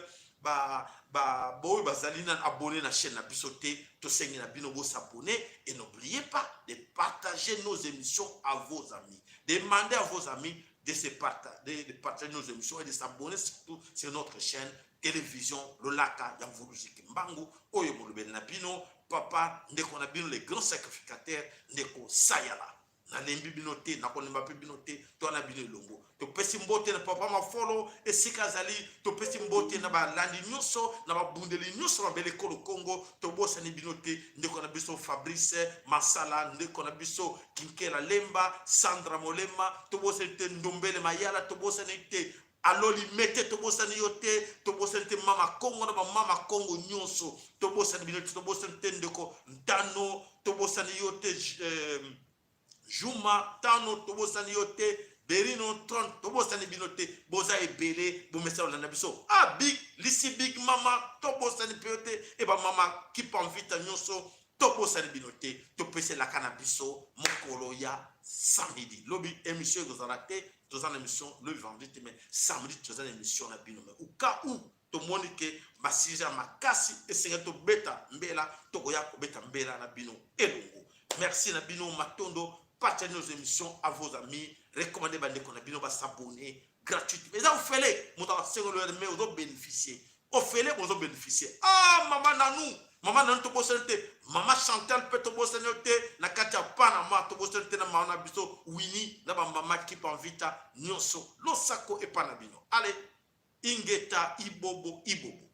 Boyo bazali na abonné na chaîne na biso te, tosengi na bino bos'abonner et n'oubliez pas de partager nos émissions à vos amis. Demandez à vos amis de partager nos émissions et de s'abonner surtout sur notre chaîne Télévision Lolaka ya Mvuluzi Mbangu. Oyo molobeli na bino, papa ndeko na bino, le grand sacrificateur, ndeko Sayala. Nalembi bino te, nakolemba mpe bino te. To na bino elongo, topesi mbote na papa Mafolo esika azali, topesi mbote na balandi nyonso, na babundeli nyonso mabele ekolo Kongo. Tobosani bino te, ndeko na biso Fabrice Masala, ndeko na biso Kinkela Lemba, Sandra Molema, tobosani te Ndombele Mayala, tobosani te Aloli Mete, tobosani yo te, tobosani te mama Kongo na bamama Kongo nyonso, tobosani bino te, tobosani te ndeko Ntano, tobosani yo te Juma Tano, tobosani yo te Berino 30, tobosani bino te, boza ebele, bomesana kolanda biso. Ah, big lisi, big mama, tobosani mpe yo te, e bamama Kipamvita nyonso, tobosani bino te. Topeselaka na biso mokolo ya samedi. Lobi émission ekozala te, toza na émission lobi vendredi te, mais samedi toza na émission na bino. Mais au cas où tomoni ke basije ya makasi esengeli tobeta mbela, tokoya kobeta mbela na bino elongo. Merci na bino, matondo. Partagez nos émissions à vos amis, recommandez bandeko na bino bas'abonner gratuitement, eza ofele. Moto akasengelo mais ozobénéficier ofele, bozobénéficier. Ah, mama Nanu, mama Nanu, tobosani te. Mama Chantal mpe tobosani yo te na kati ya Panama, tobosani te na mama na biso Wini, na bamama Kipa Mvita nyonso. Losako epa na bino. Ale, ingeta, ibobo ibobo.